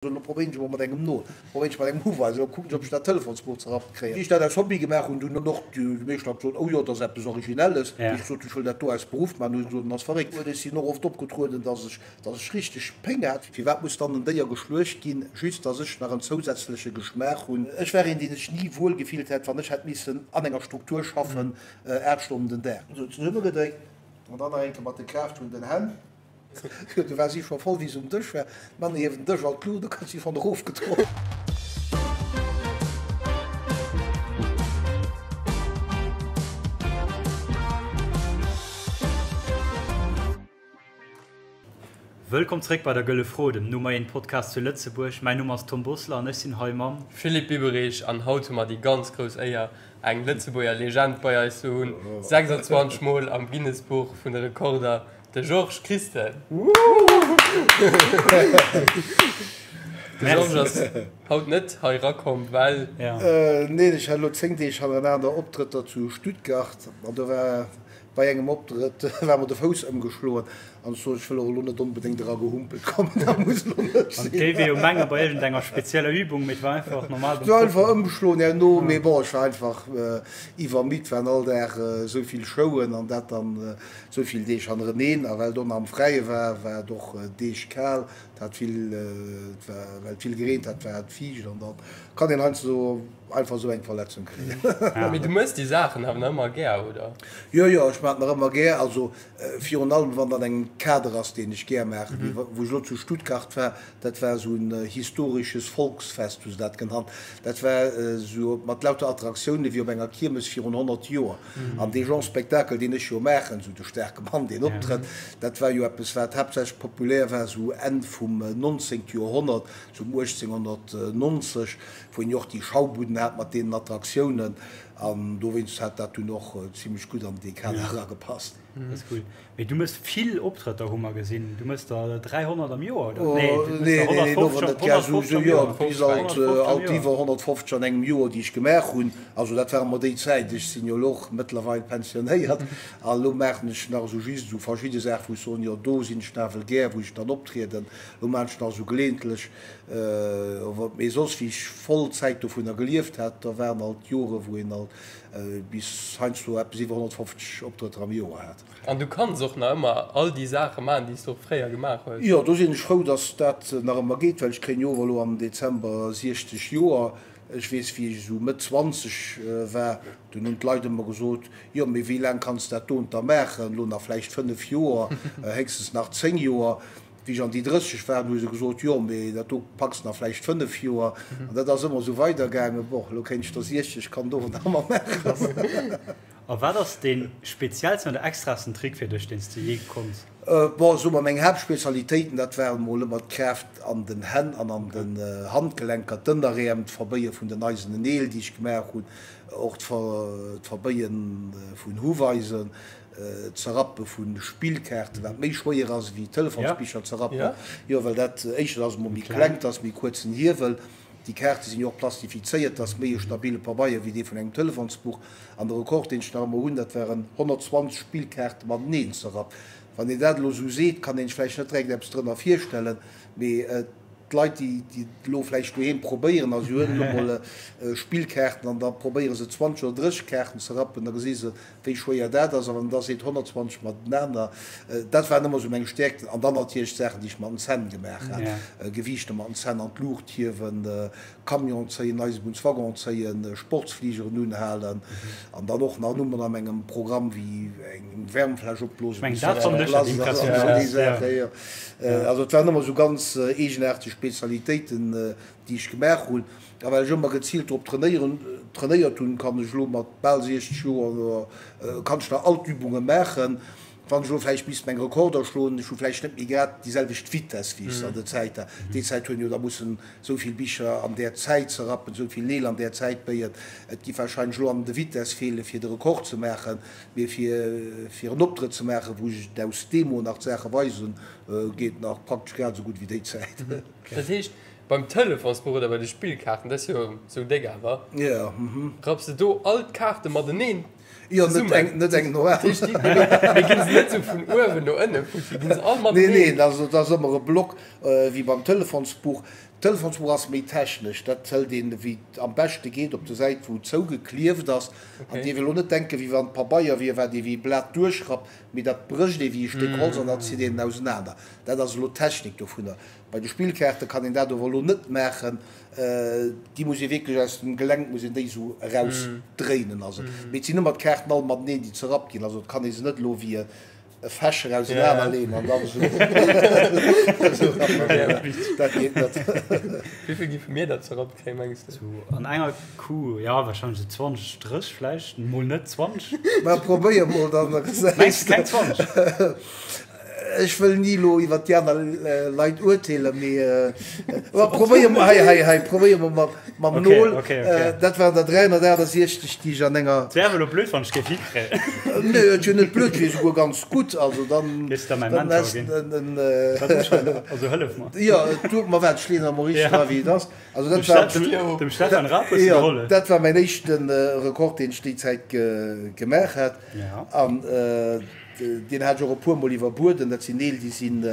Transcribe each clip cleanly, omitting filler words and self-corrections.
Elo probéieren ech emol mat engem Nol, probéieren ech mat engem Huwweis, elo kucken ech, ob ech dat Telefonsbuch zerrappt kréien. Wéi ech dat aus Hobby gemaach hunn, dunn hunn och déi meescht Leit gesot, oh jo, dat ass eppes Originelles. Wéi ech gesot hunn, ech wëll dat do aus Beruff maachen, hu se gesot, en ass verréckt. Ech sinn och oft opgetrueden, dass ech, dass ech richteg Péng hat. Firwat muss dann en Déier geschluecht ginn, just dass ech nach en zousätzleche Geschmaach hunn? Ech war een, deen sech ni wuel gefillt hätt, wann ech hätt missen an enger Struktur schaffen, 8 Stonnen den Dag. Esou zesummegedréckt an dann nach eng Kéier mat de Kraaft vun den Hänn. Du war si scho voll wéi se um Dësch war. D'Mann hiewen den Dësch an d'Luucht, du kënnt si schonn erofgedroen. Wëllkomm zréck bei der Gëlle Fro, dem Nummer eent Podcast zu Lëtzebuerg. Mäin Numm ass Tom Bosler an ech sinn hei mam. Philippe Biberich an haut hu mer déi ganz grouss Éier eng Lëtzebuerger Legend bei eis ze hunn, 26 mol am Guinness Buch vun de Rekorder, De Georges Christen. De Georges ass haut net hei rakomm, well. Neen, ech hat elo 10 Deeg hannerenaner Optrëtter zu Stuttgart an do war bei engem Optrëtt war mer de Fouss ëmgeschloen an ech sot, ech wëll och elo net onbedéngt era gehumpelt kommen, dat muss elo net sinn. An et géif ee jo mengen, bei iergendenger spezieller Übung, mee et war einfach normal beim Trëppelen. Et war einfach ëmgeschloen herno, mee bon, ech war einfach iwwermidd, waren all Dag esou vill Showen an dat dann Sou vill Deeg hannereneen, a well do am Fräie war, war et och Deeg kal, et hat vill, et war, well et vill gereent hat, war et fiicht an dann kann een heiansdo einfach esou eng Verletzung kréien. Mee du mëss déi Saachen awer nach ëmmer gär, oder? Jo, jo, ech maachen nach ëmmer gär, also virun allem wann et an engem Kader ass, deen ech gär maachen, wéi wou ech elo zu Stuttgart war, Dat war esou en historesches Volksfest, hu se dat genannt. Dat war esou mat lauter Attraktiounen, wéi op enger Kiermes virun 100 Joer. An dee Genre Spektakel, deen ech jo maachen, esou de staarke Mann, deen optrëtt, dat war jo eppes, wat haaptsächlech populär war esou Enn vum 19. Joerhonnert, esou um 1890, wou een jo och déi Schaubuden hat mat deenen Attraktiounen. An dowéinst hat dat dunn och zimlech gutt an dee Kader eragepasst. Dat ass cool. Mee du mëss vill Optrëtter, hu mer gesinn. Du mëss der 300 am Joer, oder? Nee, du mëss der 150, 150 am Joer. Bis alt, alt iwwer 150 an engem Joer, déi ech gemaach hunn. Also dat war ëmmer déi Zäit. Ech sinn jo elo och mëttlerweil pensionéiert a lo maachen ech nach esou just esou verschidde Saachen, wou ech soen, jo do sinn ech nawell gär, wou ech dann optrieden. Lo maachen ech nach esou geleeëntlech, mee soss, wéi ech voll Zäit dovunner gelieft hat, da waren alt Jore wou een alt bis heiansdo eppes iwwer 150 Optrëtter am Joer hat. An du kanns och nach ëmmer all déi Saache maachen, déi s du och fréier gemaach hues? Jo, do sinn ech frou, dass dat nach ëmmer geet, well ech kréien jo och elo am Dezember 60 Joer. Ech weess, wéi ech esou Mëtt 20 war, dunn hunn d'Leit ëmmer gesot, Jo, mee wéi laang kanns dat doen da maachen? Elo nach vläicht 5 Joer, héchstens nach 10 Joer. Wéi ech an déi 30 waren, hu se gesot, Jo, mee dat do packs nach vläicht 5 Joer. An dat ass ëmmer esou weidergaangen. Bon, elo kéint ech der 60, kann do nach ëmmer maachen. A wat ass dee speziellsten oder extrasten Trick fir dech, deen s de jee konns? Bon, soe mer, meng Haaptspezialitéiten, dat waren emol ëmmer d'Kraaft an den Hänn an an den Handgelenker, d'Ënneräerm, d'Verbéie vun den eisenen Neel, déi ech gemaach hunn, och d'Verbéie vun Huweisen, d'Zerrappe vu Spillkaarten, wat méi schwéier ass ewéi Telefonsbicher zerrappen, jo, well dat éischter ass emol méi kleng, 't ass méi kuerzen Hiewel. Déi Kaarte sinn jo och plastifizéiert, dat ass méi e stabile Pabeier wéi dee vun engem Telefonsbuch. An de Rekord, deen ech nach ëmmer hunn, dat waren 120 Spillkaarte mateneen zerrappt. Wann een dat elo esou seet, kann een sech vläicht net direkt eppes drënner virstellen, mee d'Leit, déi et elo vläicht doheem probéieren, a si huelen elo mol Spillkaarten an da probéiere se 20 oder 30 Kaarten ze rappen, da gesi se, wéi schwéier dat ass, a wann en da seet 120 matenaner, dat waren ëmmer esou meng Stäerkten. An dann natierlech d'Saachen, déi ech mat den Zänn gemaach hat, Gewiichter mat den Zänn an d'Luucht hiewen, Camion zéien, Eisebunnswaggon zéien, Sportsfligeren unhalen an dann och nach Nummern a mengem Programm wéi eng Wärmfläsch opblosen, bis se ze blass ass an esou déi Saachen, jo. Also et waren ëmmer esou ganz eegenaarteg Spezialitéiten, déi ech gemaach hunn. A well ech ëmmer geziilt drop trainéieren, trainéiert hunn, kann ech elo mat bal 60 Joer, kann ech nach all d'Übunge maachen. Wann ech elo vläicht misst meng Rekorder schloen, ech hu vläicht net méi grad déi selwecht Vitess, wéi ech se an der Zäit hat. Déi Zäit hunn jo da mussen esou vill Bicher an där Zäit zerrappen, esou vill Neel an där Zäit béien. Et giff warscheinlech elo an de Vitess feelen, fir de Rekord ze maachen. Mee fir, fir en Optrëtt ze maachen, wou ech et aus Demo nach d'Saache weisen, geet nach praktesch grad esou gutt wéi déi Zäit. Dat heescht, Beim Telefonsbuch oder bei de Spillkaarten, dat ass jo sou déck awer, rapps de do all d'Kaarte mateneen Jo, net eng, net eng no aner. Mee ginn se net sou vun uewen no ënne futti, ginn se all mateneen? Nee, nee, also dat ass ëmmer e Block, wéi beim Telefonsbuch. D'Telefonsbuch ass méi technesch, dat hëlt een ewéi et am beschte geet op de Säit wou et zougeklieft ass an dierf elo net denken wéi wann et Pabeier wier wat ee wéi e Blat duerchrappt, mee dat brécht ee wéi e Stéck Holz an dat zitt een ausenaner. Dat ass elo d'Technik dovunner. Bei de Spillkaarte kann een dat ower elo net maachen, déi muss ee wierklech aus dem Gelenk muss een déi esou eraus dréinen. Also mee et sinn ëmmer d'Kaarten all mateneen déi zerrappt ginn, also et kann ee se net elo wéi e e Fächer ausenaner leeën an dann esou esou dat geet net. Wéivill géife mir der zerrappt kréien, mengs de? Sou an enger Coup, jo, wahrscheinlech sou 20, 30 vläicht, mol net 20. Ma probéier mol, dann gesäis Mengs de keng 20? Ech wëll ni elo iwwer déi aner Leit urteelen, mee ma probéier mol, hei, hei, hei, probéier mol mat mam Okay, Nol. okay, okay. Dat waren der 368, déi ech an enger. Et wär awer elo blöd, wann ech géif hikréien. Nee, et wier net blöd, et wier esouguer ganz gutt. Also dann. Géifs de da mäin dann Mentor häss ginn? en, en, Dat muss schon, also hëllef mer. Jo, du, ma waart, ech leeën der mol richteg Ja. dra, wéi et ass. Also Dem dat war. Ste dem Stefan Raab hues de Jo, gehollef. dat war mäin éischte Rekord, deen ech déi Zäit ge gemaach hat. Ja. An deen hat ech och e puermol iwwerbueden. Dat sinn Neel, déi sinn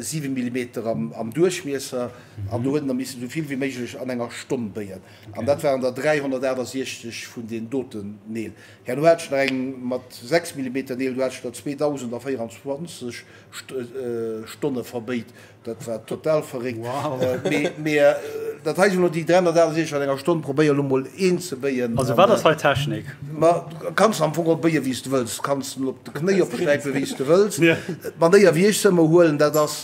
7 Millimeter am Duerchmiesser. An do huet en der missen esou vill wéi méiglech an enger Stonn béien. An dat waren der 368 vun deenen doten Neel. Herno hat ech nach eng mat 6 Millimeter Neel, do hat ech der 2024 Stonne verbéit. Dat war total verréckt. Mee dat hei sinn elo déi 368 an enger Stonn. Probéier elo mol een ze béien. Also wat ass hei Technik? Ma kanns am Fong och béien, wéi s de wëlls. Kanns en op de Knéi opstäipen, wéi s de wëlls. D'Manéier, wéi ech se ëmmer huelen, dat ass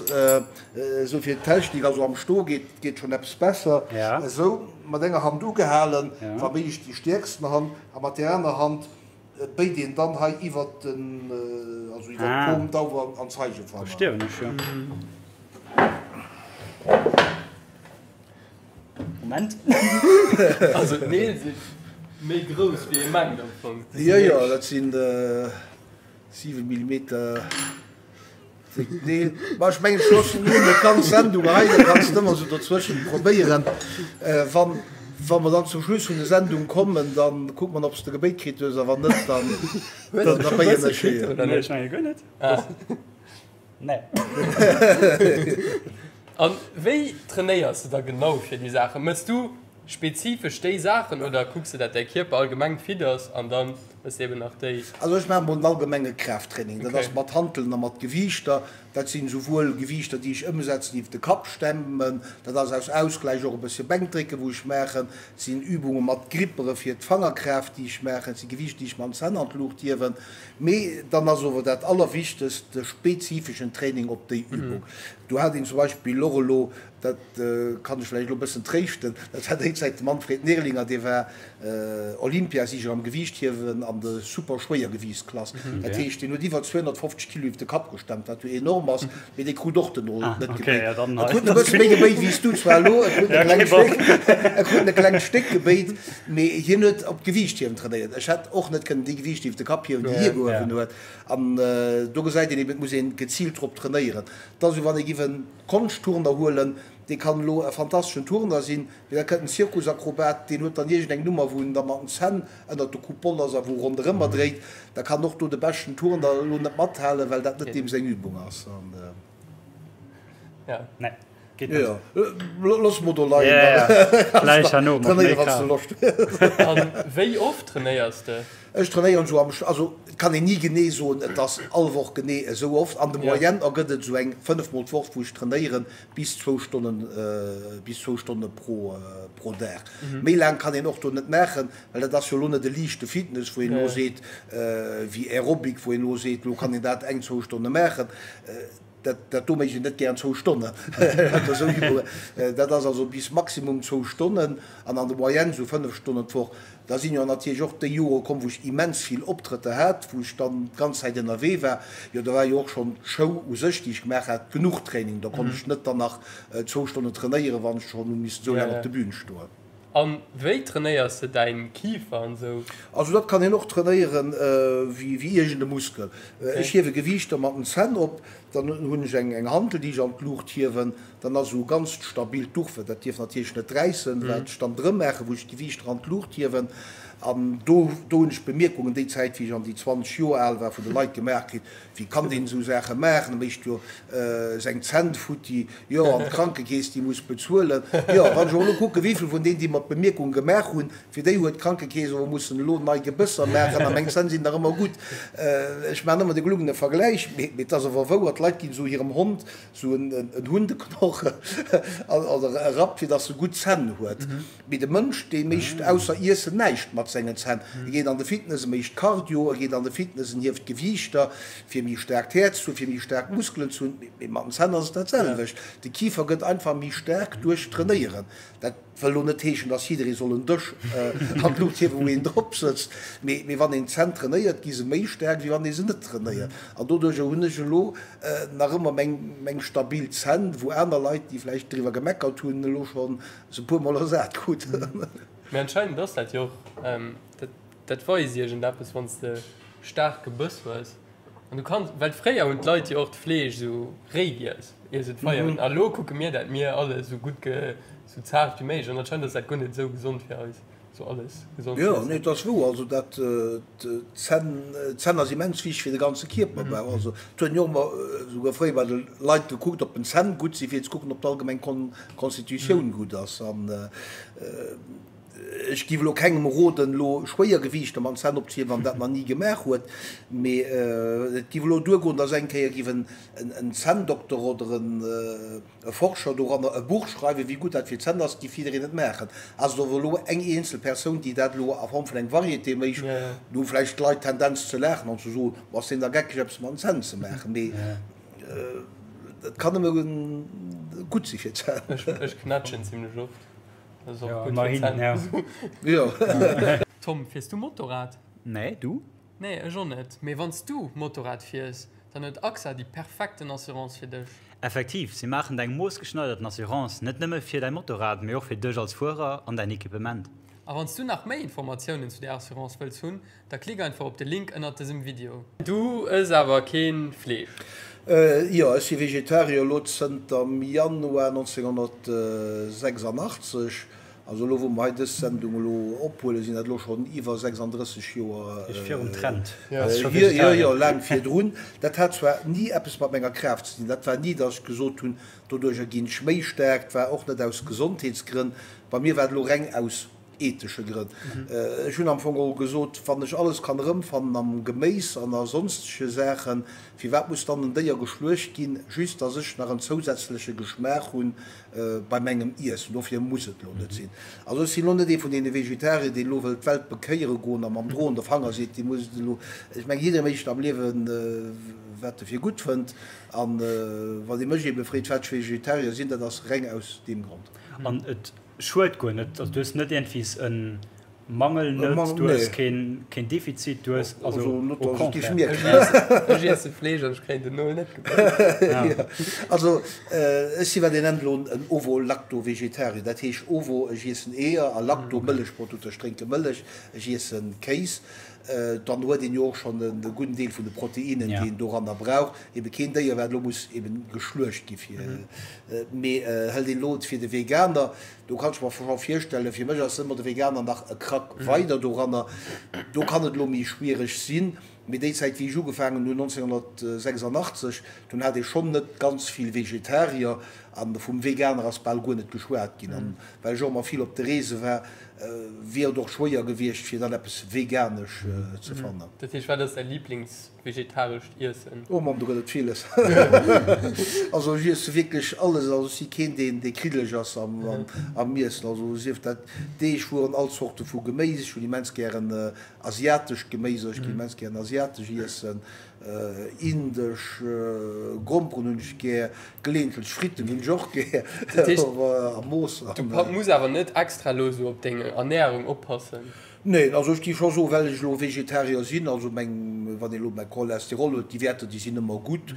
Esou fir d'Technik, also am Sto geet geet schon eppes besser. Esou mat enger Hand ugehalen, wa méiglech déi stäerksten Hand, a mat där aner Hand béit een dann hei iwwert den, also iwwert d'Paume d'Auer an Zeigefanger. Da stierwen ech jo. Moment. Also d'Neel si méi grouss wéi ee mengt am Fong. Jo jo, dat sinn 7 Millimeter. Nee, ma ech mengen, ech loossen elo net d'ganz Sendung hei, da kanns de ëmmer esou dozwëschen probéieren. Wann, wa mer dann zum Schluss vun der Sendung kommen, da kucke mer, ob s de gebéit kritt hues, a wann net, dann, Hues de da scho béien bësse ech kritt, hir. oder Nee, net? ech menge guer net. Ah. Nee. An wéi trainéiers de da genau fir déi Saachen? Mëss du spezifesch déi Saachen oder kucks de dat däi Kierper allgemeng fit ass an dann mëss de eben nach déi? Also ech maachen mol en allgemenge Kraafttraining, dat ass mat Hanteln a mat Gewiichter. Dat sinn souwuel Gewiichter déi ech ëmsetzen, iwwer de Kapp stemmen, dat ass aus Ausgläich och e bëssche Bänkdrécken wou ech maachen, et sinn Übunge mat Grippere fir d'Fangerkraaft déi ech maachen, et si Gewiichter déi ech mam Zänn an d'Luucht hiewen. Mee dann ass ower dat allerwichtegst de spezifeschen Training op déi Übung. Do hat een zum Beispill och elo, dat kann ech vläicht elo e bëssen tréischten, dat war déi Zäit de Manfred Nerlinger, dee war Olympiasieger am Gewiichthiewen an de Super-Schwéiergewiichtsklass. Dat heescht, deen huet iwwer 250 Kilo iwwer de Kapp gestemmt, wat jo enorm ass, mee dee krut och den Nol net gebéit. E krut e bësse méi gebéit wéi s du zwar elo, e krut e klengt Stéck, e krut e klengt Stéck gebéit, mee hien huet op d'Gewiichthiewen trainéiert. Ech hätt och net kënnen déi Gewiichter iwwer de Kapp hiewen, déi hie gehuewen huet. An do gesäit een eben, et muss ee geziilt drop trainéieren. Et ass esou, wann ee giff en Konschtturner huelen, dee kann elo e fantasteschen Turner sinn, mee da kënnt en Zirkusakrobat, deen huet dann iergendeng Nummer, wou en da mat den Zänn ënnert de Coupole ass a wou ronderëmmer dréit. Da kann och do de beschten Turner elo net mathalen, well dat net deem seng Übung ass. Nee, geet net. Jo, looss mol do leien. Vläicht herno mat méi Trainéier, wann s de Kraaft. Loscht hues. A wéi oft trainéiers de? Ech trainéieren esou am, also et kann een ni genee soen, et ass all Woch genee esou oft. An de Moyenne ergëtt et esou eng 5 mol d'Woch wou ech trainéieren, bis zwou Stonnen, bis zwou Stonne pro pro Dag. Méi laang kann een och do net maachen, well dat ass jo elo net e liichte Fitness, wou een elo seet, wéi Aerobic, wou een elo seet, elo kann een dat eng, zwou Stonne maachen. Dat dat do mécht een net gären zwou Stonnen, dat ass esou Übungen. Dat ass also bis maximum zwou Stonnen an an der Moyenne esou 5 Stonnen d'Woch. Da sinn jo natierlech och déi Jore komm, wou ech immens vill Optrëtter hat, wou ech dann d'ganz Zäit ënnerwee war. Jo, da war jo och schonn d'Show u sech, déi ech gemaach hat, genuch Training. Da konnt ech net dann nach zwou Stonnen trainéieren, wann ech schonn hu missen esou laang op der Bühn stoen. An wéi trainéiers de däin Kifer an sou? Also dat kann een och trainéieren wéi iergend e Muskel. Ech hiewe Gewiichter mat den Zänn op. Dann hunn ech eng Hantel, déi ech an d'Luucht hiewen. Dann ass esou e ganzt stabilt Duch, well dat dierf natierlech net räissen, wat ech dann drëm maachen, wou ech d'Gewiichter an d'Luucht hiewen. An do, do hunn ech Bemierkungen déi Zäit, wéi ech an déi 20 Joer al war, vun de Leit gemaach kritt, Wéi kann deen esou Saache maachen? E mécht jo seng Zänn futti, jo, an d'Krankekeess, déi muss bezuelen. Jo, wann ech och elo kucken, wéivill vun deenen, déi mer d'Bemierkung gemaach hunn, fir déi huet d'Krankekeess ower mussen elo nei Gebësser maachen a meng Zänn sinn nach ëmmer gutt. Ech maachen ëmmer de gelungene Vergläich, mee et ass ower wouer, d'Leit ginn esou hirem Hond esou en Hundeknoch oder e Rapp, fir datt e gutt Zänn huet. Mee de Mënsch, dee mécht ausser Iessen näischt mat sengen Zänn. E geet an de Fitness, e mécht Cardio, e geet an de Fitness, en hieft Gewiichter, fir méi staarkt Häerz ze hunn, fir méi staark Muskelen ze hunn. Mee mat den Zänn ass et dat selwecht. De Kifer gëtt einfach méi staark duerch Trainéieren. Dat wëll elo net heeschen, dass jidderee soll en Dësch an d'Luucht hiewen, wou een drop sëtzt. Mee wann een d'Zänn trainéiert, gi se méi staark, wéi wann ee se net trainéiert. An doduercher hunn ech elo nach ëmmer meng stabil Zänn, wou aner Leit, déi vläicht driwwer gemeckert hunn, elo schonn Se puer mol ersat krut. Mee anscheinend ass dat jo och, dat weist iergendeppes wann s de staark Gebëss hues an du kanns, well fréier hunn d'Leit jo och d'Fleesch esou réi giess ier se d'Feier hunn a lo kucke mir dat mir alles esou gutt, esou zaart wéi méiglech an anscheinend ass dat guer net esou gesond fir eis. Sou alles gesond ze iessen. Jo, nee, et ass wouer. Also dat, d'Zänn, d'Zänn ass immens wichteg fir de ganze Kierperbau. Also et huet een jo och ëmmer souguer fréier bei de Leit gekuckt, ob den Zänn gutt sinn, fir ze kucken, ob d'allgemeng Konstitutioun gutt ass. An ech géif elo kengem roden, elo Schwéiergewiichter mam Zänn opzehiewen, wann dat nach ni gemaach huet. Mee et géif elo duergoen, datt eng Kéier géif en Zänndokter oder en, E Forscher doranner e Buch schreiwen, wéi gutt dat fir d'Zänn ass, géif jiddereen net maachen. Ass et awer elo eng eenzel Persoun, déi dat elo a Form vun engem Varieté mécht, do hu vläicht d'Leit d'Tendenz ze laachen an ze soen, Ma ass deen da geckeg eppes mat den Zänn ze maachen? Mee et kann nëmme gutt si fir d'Zänn. Ech knätschen zimlech oft, dat ass och gutt fir d'Zänn. Jo. Tom, fiers du Motorrad? Nee, du? Nee, ech och net. Mee wann s du Motorrad fiers, dann huet AXA déi perfekten Assurance fir dech. Effektiv, si maachen der eng moossgeschneiderten Assurance, net nëmme fir däi Motorrad, mee och fir dech als Fuerer an däin Equipement. A wann s du nach méi Informatiounen zu där Assurance wëlls hunn, da klick einfach op de Link ënnert dësem Video. Du ëss awer keen Fleesch? Jo, ech si Vegetarier elo zënter Januar 1986. Also elo wou mer hei dës Sendung elo ophuelen, sinn dat elo schonn iwwer 36 Joer hier. Jo, jo, laang virdrun. Dat hat zwar ni eppes mat menger Kraaft ze dinn. Dat war ni, datt ech gesot hunn, doduercher ginn ech méi staark. Et war och net aus Gesondheetsgrënn. Bei mir war et elo reng aus ethesche Grënn. Ech hunn am Fong geholl gesot, wann ech alles kann erëmfannen am Geméis an a sonstege Saachen, firwat muss dann en Déier geschluecht ginn, just datt ech nach en zousätzleche Geschmaach hunn, bei mengem Iessen. Dofir muss et elo net sinn. Also ech sinn elo net ee vun deene Vegetarier, deen elo wëllt d'Welt bekéiere goen a mam drohende Fanger seet, Dir musst elo. Ech mengen, jidderee mécht am Liewen, wat e fir gutt fënnt. A wann ee mech eebe freet, wat ech Vegetarier sinn, dat ass reng aus deem Grond. An et schued guer net. Also du hues net iergendwies en Mangel net, du hues keen Defizit, du hues also au contraire. Ech iesse Fleesch an ech kréien den Nol net gebass. Also ech si wat een nennt elo en Ovo-Lacto-Vegetarier. Dat heescht Ovo, ech iessen Eeër a Lacto, Mëllechprodukter, ech drénke Mëllech, ech iesse Kéis. Dann huet een jo och schonn e gudden Deel vun de Proteinen, déi een doranner brauch. Ebe keen Déier, wat elo muss eben geschluecht gi fir. Mee hëlt een elo et fir de Veganer, Do kann ech mer scho virstellen, fir mech ass ëmmer de Veganer nach e Krack weider doranner, do kann et elo méi schwiereg sinn. Mee déi Zäit wéi ech ugefaangen hunn, 1986, dunn hat ee schonn net ganz vill Vegetarier a vum Veganer ass bal guer net geschwat ginn. An well ech och ëmmer vill op de Reese war, wier et och schwéier gewiescht fir dann eppes Veganesch ze fannen. Dat heescht, wat ass däi Lieblings Vegetarescht Iessen? Oh Mamm, do gëtt et villes. Also ech iesse wierklech alles. Also ech si keen, deen dee kriddeleg ass am Iessen. Also sief dat Deegwueren, all Zorte vu Geméis. Ech hunn immens gären asiatescht Geméis, ech ginn immens gären asiatesch iessen. Indesch Gromperen hunn ech gär, geleeëntlech Fritten hunn ech och gär, am Mooss. Du muss awer net extra elo esou op deng Ernärung oppassen? Neen, also ech géif scho soen, well ech elo Vegetarier sinn, also meng, wann een elo mäi Cholesterol huet, déi Wäerter, déi sinn ëmmer gutt,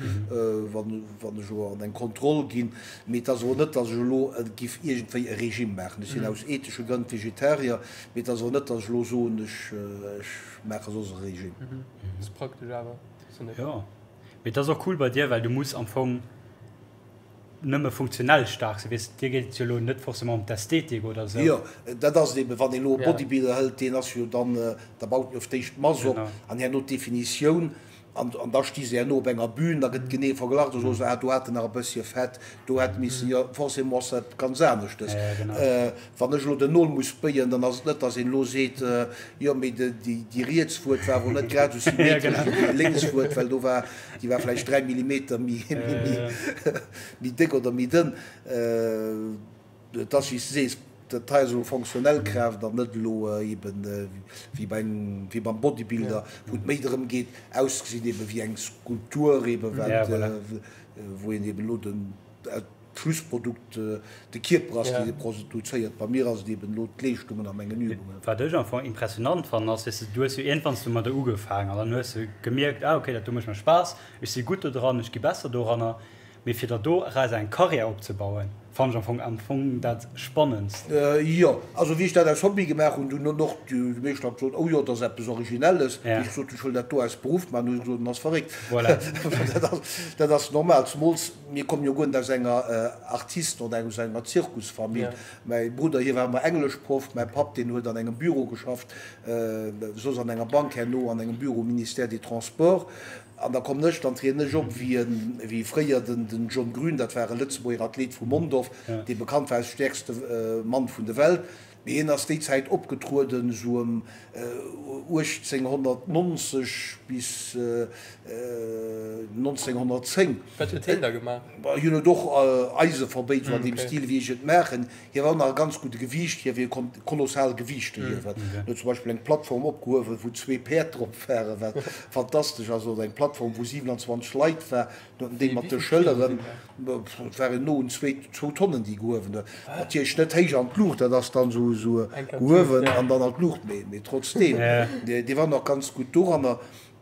wann, wann ech elo an eng Kontroll ginn. Mee et ass awer net, datt ech elo géif iergendwéi e Regime maachen. Ech sinn aus ethesche Grënn Vegetarier, mee et ass awer net, datt ech elo soen, ech, ech maache soss e Regime. Ass praktesch awer, ass net. Jo. Mee et ass och cool bei dir, well du muss am Fong nëmme funktionell staark sinn, weess, dir geet et jo elo net forcément ëm d'Ästhetik oder esou. Jo, dat ass et eben. Wann een elo e Bodybuilder hëlt, deen ass jo dann, da baut en jo fir d'éischt d'Mass op an herno d'Definitioun an an da sti se herno op enger Bühn, da gëtt genee verglach, da soe se, ah do hat en nach e bëssche Fett, do hätt missen, jo forcément ass dat ganz aneschtes. Wann ech elo den Nol muss béien, dann ass et net, datt een elo seet, jo mee déi riets Wuert war wuel net grad esou symmetresch wéi déi lénks Wuert, well do war, déi war vläicht 3 Millimeter méi déck oder méi dënn. Et ass wéi s de sees, dat hei ass elo fonctionnell Kraaft an net elo eben wéi bei engem, wéi beim Bodybuilder, wou et méi drëm geet, ausgesinn eben wéi eng Skulptur eben, wat, wou een eben elo den. D'Schlussprodukt de Kierper ass, dee se produzéiert. Bei mir ass et eben elo d'Leeschtungen a mengen Übungen. Wat ech am Fong impressionant fannen ass, weess de, du hues jo iergendwanns domadder ugefaangen an dann hues de gemierkt, ah okay, dat do mécht mer Spaass, ech si gutt do dran, ech gi besser doranner. Mee fir der do eraus eng Karriär opzebauen, fannen ech am Fong am Fong dat spannendst. Jo, also wéi ech dat aus Hobby gemaach hunn, dunn hunn och déi meescht Leit gesot, oh jo, dat ass eppes Originelles. Wéi ech gesot hunn, ech wëll dat do aus Beruff maachen, hu se gesot, en ass verréckt. Voilà. Dat ass normal, zemools Mir kommen jo guer net aus enger Artisten oder aus enger Zirkusfamill. Mäi Brudder, hie war ëmmer Engleschproff, mäi Papp, deen huet an engem Büro geschafft, soss an enger Bank, herno an engem Büro um Ministère des Transports. An da kommen ech, dann trieden ech op wéi en, wéi fréier den, den John Grün, dat war e Lëtzebuerger Athlet vu Mondorf, dee bekannt war als stäerkste Mann vun de Welt. Mee hien ass déi Zäit opgetrueden, esou ëm 1890 bis 1910. Wat huet hien da gemaach? Hien huet och Eise verbéit, esou an deem Stil wéi ech et maachen. Hie war och nach e ganz gudde Gewiichthiewer, hie konnt kolossal Gewiichter hiewen. Hien huet zum Beispill eng Plattform opgehuewen, wou zwee Päerd drop waren, wat fantastesch ass, oder eng Plattform, wou 27 Leit war. Déi mat de Schëlleren, et waren no un zwou Tonnen, déi gehuewen huet. Natierlech net héich an d'Luucht, dat ass dann esou gehuewen an dann an d'Luucht, mee trotzdeem, déi waren och ganz gutt doranner.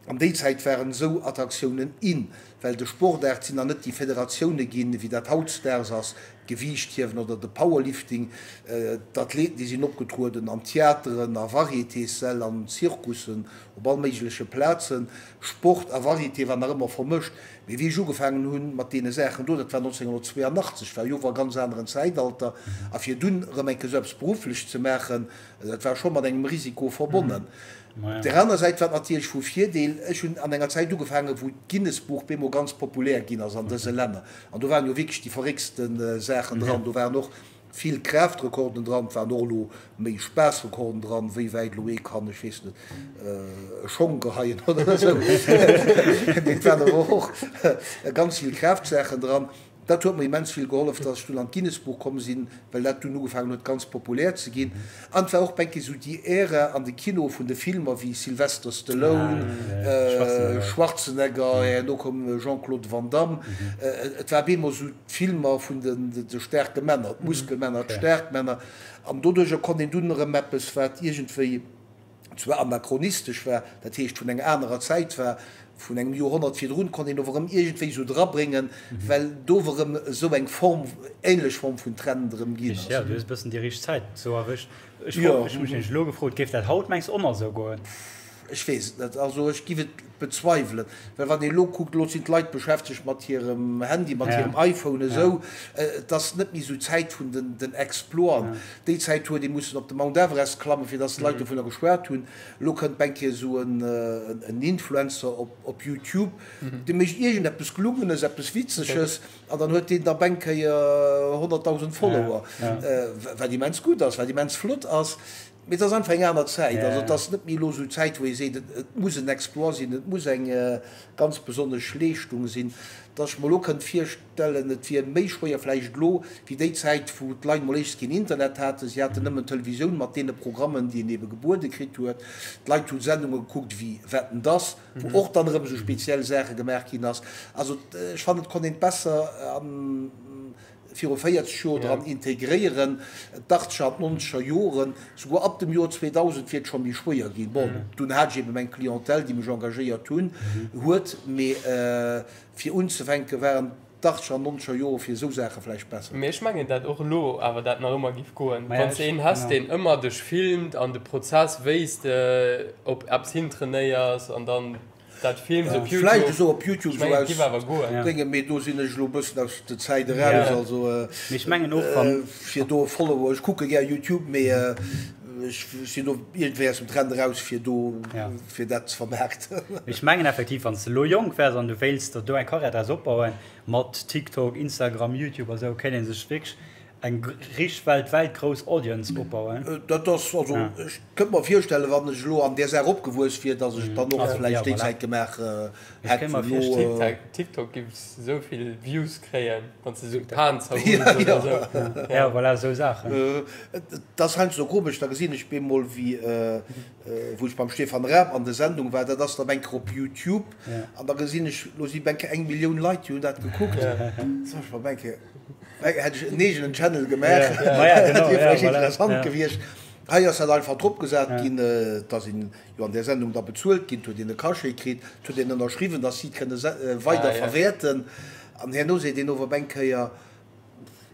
An déi Zäit waren esou Attraktiounen in, well de Sportaart sinn nach net déi Federatioune ginn, wéi dat hautdesdaags ass, d'Gewiichthiewen oder de Powerlifting. D'Athleten, déi sinn opgetrueden an Theateren, a Varietéessäll, an Zirkussen, op all méigleche Plazen. Sport a Varieté war nach ëmmer vermëscht. Mee wéi ech ugefaangen hunn mat deene Saachen do, dat war 1982, war jo ower e ganz aneren Zäitalter, a fir dunn erëm eng Kéier esou eppes berufflech ze maachen, dat war scho mat engem Risiko verbonnen. Op där aner Säit war et natierlech vu Virdeel, ech hunn an enger Zäit ugefaangen, wou d'Guinness-Buch bemol ganz populär ginn ass an dëse Länner. An do waren jo wierklech déi verréckste Saachen dran. Do waren och Vill Kraaftrekorden dran, et waren och elo méi Spaassrekorden dran, wéi wäit elo ee kann, ech weess net, e Schong geheien oder esou. Mee et waren awer och ganz vill Kraaftsachen dran. Dat huet mer immens vill gehollef, datt ech dunn an d'Guinness-Buch komm sinn, well dat dunn ugefaangen huet ganz populär ze ginn. An et war och benke esou déi Ära an de Kinoe vun de Filmer wéi Sylvester Stallone, Schwarzenegger, herno koum Jean-Claude Van Damme. Et war op eemol esou. D'Filmer vun de staarke Männer, d'Muskelmänner, d'staark Männer, an doduercher konnt een dunn erëm eppes, wat iergendwéi zwar anachronistesch war, dat heescht vun enger anerer Zäit war, vun engem Joerhonnert virdrun, konnt een ower erëm iergendwéi esou drabréngen, well do ower erëm esou eng Form, ähnlech Form vun Trend erëm ginn ass. Jo, du hues e bëssen déi richteg Zäit esou erwëscht. Ech hu mech nämlech elo gefrot, géif dat haut, mengs, och nach esou goen? Ech weess et net. Also ech giff et bezweiwelen. Well wann een elo kuckt, elo sinn d'Leit beschäftegt mat hirem Handy, mat hirem iPhone esou. Et ass net méi esou d'Zäit vun den Exploiten. Déi Zäit huet ee mussen op de Mount Everest klammen, fir datt d'Leit dovunner geschwat hunn. Elo kënnt eng Kéier esou en Influencer op YouTube, dee mécht iergendeppes Gelungenes, eppes Witzeges an dann huet deen da eng Kéier 100.000 Follower, wat immens gutt ass, wat immens flott ass. Mee et ass einfach eng aner Zäit. Also et ass net méi elo esou d'Zäit, wou ee seet, et muss en Exploit sinn, et muss eng ganz besonnesch Leeschtung sinn. Dass ech mer elo kënnt virstellen, et wier méi schwéier vläicht elo wéi déi Zäit, wou d'Leit mol éischts keen Internet haten. Si haten nëmmen d'Televisioun mat deene Programmen, déi een ebe gebuede kritt huet. D'Leit hu Sendunge gekuckt wéi Wetten, dass, wou och dann erëm esou speziell Saache gemaach ginn ass. Also ech fannen, et konnt een et besser an. viru 40 Joer dran integréieren, d'Achtzeger an d'Nonzeger Joren, souguer ab dem Joer 2000 wier et scho méi schwéier ginn. Bon, dunn hat ech ebe meng Clientèle, déi mech engagéiert hunn, huet, mee fir unzefänke waren d'Achtzeger an Nonzeger Jore fir esou Saache vläicht besser. Mee ech mengen dat och elo awer dat nach ëmmer giff goen, wann s de een häss, deen ëmmer dech filmt an de Prozess, wéi s de op eppes hintrainéiers an dann. dat films op YouTube. Vläicht esou op YouTube, esou aus Déngen, mee do sinn ech elo e bëssen aus der Zäit eraus, also Mee ech mengen och, wann. Fir do e Follower, ech kucke gär YouTube, mee ech sinn do iergendwéi aus dem Trend eraus, fir do, fir dat ze vermaarkten. Mee ech mengen effektiv, wann s de elo jonk wäers an du wéilts der do eng Karriär draus opbauen, mat TikTok, Instagram, YouTube a sou, kéint ee sech wierklech eng richteg weltwäit grouss Audience opbauen. Dat ass, also ech kënnt mer virstellen, wann ech elo an där Saach opgewuess wier, datt ech et dann och vläicht déi Zäit gemaach hätt. TikTok giff esou vill Views kréien, wann s de esou d'Pan zerrulls oder esou. Ja, voilà, esou Saachen. Et ass heiansdo komesch, da gesinn ech bemol wéi, wou ech beim Stefan Raab an der Sendung war, dat ass da eng Kéier op Youtube, an da gesinn ech, lo si eng Kéier eng Millioun Leit, déi hunn dat gekuckt. Da soen ech mer eng Kéier, Hätt ech en eegenen Channel gemaach, dat wier vläicht interessant gewiescht. Hei ass dat einfach drop gesat ginn, et ass een jo an där Sendung da bezuelt ginn, et huet een e Cachet kritt, et huet een ënnerschriwwen, datt si et kënne weider verwäerten. An herno seet een ower op eng Kéier,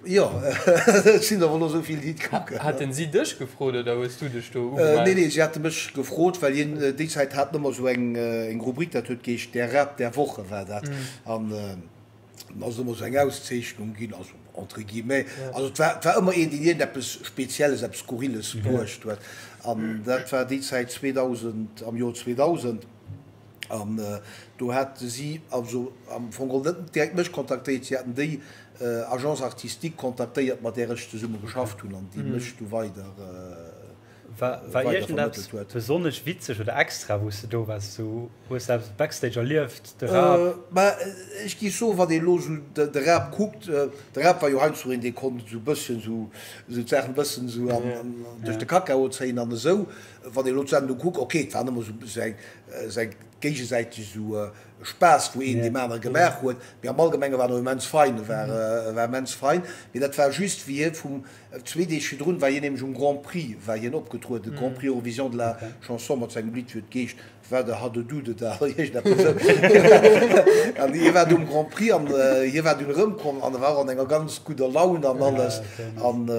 jo, et sinn awer elo esou vill, déi et kucken. Haten si dech gefrot oder hues du dech do ugemellt? Nee, nee, si hate mech gefrot, well hien déi Zäit hat en ëmmer esou eng Rubrik, dat huet geheescht Der Rap der Woche war dat. An Dann ass et ëmmer esou eng Auszeechnung ginn, also entre guillemets, also et war, et war ëmmer een, deen iergendeppes Spezielles, eppes Skurrilles bruecht huet. An dat war déi Zäit 2000, am Joer 2000. An do hate si also am Fong geholl net direkt mech kontaktéiert, si haten déi Agence artistique kontaktéiert, mat där ech zesumme geschafft hunn an déi mech du weider. War iergendeppes besonnesch witzeg oder extra wou s de do waars? Sou hues de eppes backstage erlieft, de Raab? Mä ech géif soen, wann een elo sou de Raab kuckt, de Raab war jo heiansdo een dee konnt sou bësschen sou d'Saachen e bëssen sou duerch de Kakao zéien an esou. Wann een elo d'Sendung kuckt, ok, et waren ëmmer sou seng géigesäiteg sou Spaass wou een deem anere gemaach huet, mee am Allgemenge war en och immens fein, e war immens fein, mee dat war just wéi hie vum Zwee Deeg virdrun war hien nämlech um Grand Prix war hien opgetrueden, Grand Prix Eurovision de la Chanson mat sengem Lidd wéi et geescht, War der hadde dude da oder iergendeppes esou. An hie war do um Grand Prix an hie war dunn erëmkomm an e war och an enger ganz gudder Laun an alles. An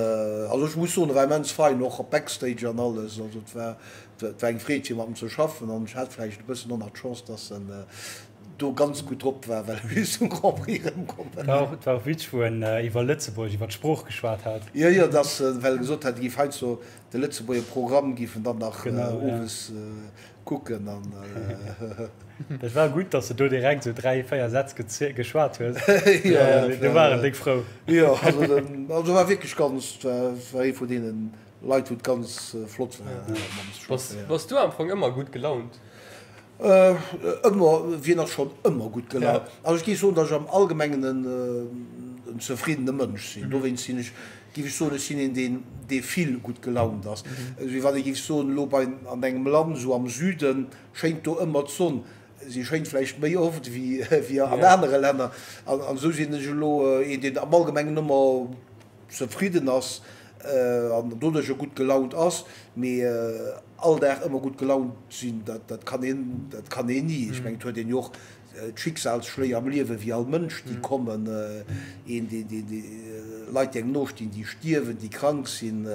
also ech muss soen, e war immens fein, och Backstage an alles. Also et war, et war eng Freed fir mat em ze schaffen an ech hat vläicht e bëssen och nach d'Chance, dass en do ganz gutt drop war, well e just vum Grand Prix erëmkomm war. Et war och witzeg, wou en iwwer Lëtzebuerg, iwwer d'Sprooch geschwat hat. Jo, jo, dass, well e gesot hat, e géif heiansdo de Lëtzebuerger Programm géif en dann nach owes kucken an. Dat war gutt, dass de do direkt esou 3, 4 Sätz geschwat hues. Do war en déck frou. Jo, also den, also war wierklech ganz, war ee vun deenen Leit, wou et ganz flott war. Bass du am Fong ëmmer gutt gelaunt? Ëmmer, wien ass schonn ëmmer gutt gelaunt? Also ech géif soen, datt ech am Allgemengen en zefriddene Mënsch sinn. Dowéinst sinn ech, géif ech soen, ech sinn een, deen, dee vill gutt gelaunt ass. Wéi wann ee géif soen, elo bei, an engem Land esou am Süden schéint do ëmmer d'Sonn. Si schéint vläicht méi oft wéi, wéi an anere Länner. An esou sinn ech elo een, deen am Allgemengen ëmmer zefridden ass an doduercher gutt gelaunt ass, mee all Dag ëmmer gutt gelaunt sinn, dat kann een, dat kann een ni. Ech mengen, et huet een jo och d'Schicksalsschléi am Liewen, wéi all Mënsch, déi kommen, een, dee, dee, dee, Leit, déi engem nostinn, déi stierwen, déi krank sinn.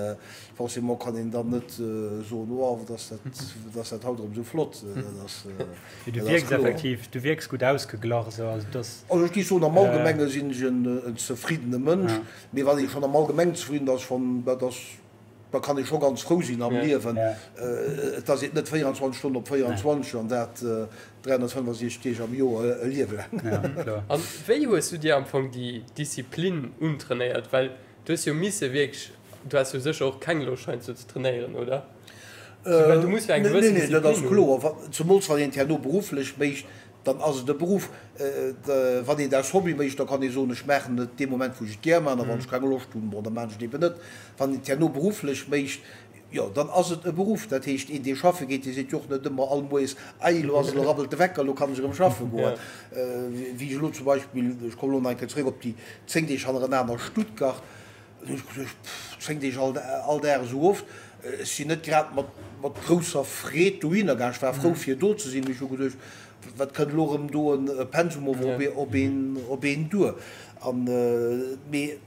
Forcément kann een dann net soen, oh, wat ass dat, wat ass dat haut erëm esou flott. Dat ass, Mee du wierks effektiv, du wierks gutt ausgeglach esou, also dass. Also ech géif soen, am Allgemenge sinn ech en zefriddene Mënsch. Mee wann ee schonn am Allgemengen zefridden ass, schonn, dat ass, da kann ee scho ganz frou sinn am Liewen. Et ass eet net 24 Stonnen op 24 an dat 365 Deeg am Joer e Liewe laang. A wéi hues du dir am Fong déi Disziplin untrainéiert? Well du hues jo misse wierklech, du has jo sécher och keng Loscht heiansdo ze trainéieren, oder? Well du muss jo eng gewëssen Disziplin hunn. Nee, dat ass kloer. Zemools wann een et herno berufflech mécht, Dann ass et e Beruff. Wann een dat als Hobby mécht, da kann ee soen, ech maachen et dee Moment, wou ech et gär maachen, a wann ech keng Loscht hunn, bon, da maachen ech et eben net. Wann een et herno berufflech mécht, jo, dann ass et e Beruff. Dat heescht, een, dee schaffe geet, dee seet jo och net ëmmer all Moies, Ei, elo ass, elo rabbelt de Wecker, elo kann ech erëm schaffe goen. Wéi ech elo zum Beispill, ech kommen elo nach eng Kéier zeréck op déi 10 Deeg hannerenaner Stuttgart, Hunn ech geduecht, pff, 10 Deeg all Dag esou oft. Ech sinn net grad mat grousser Freed dohinner gaang. Ech war frou fir do ze sinn, mee ech hu geduecht, wat kënnt elo erëm do e Pensum op een duer. An, mee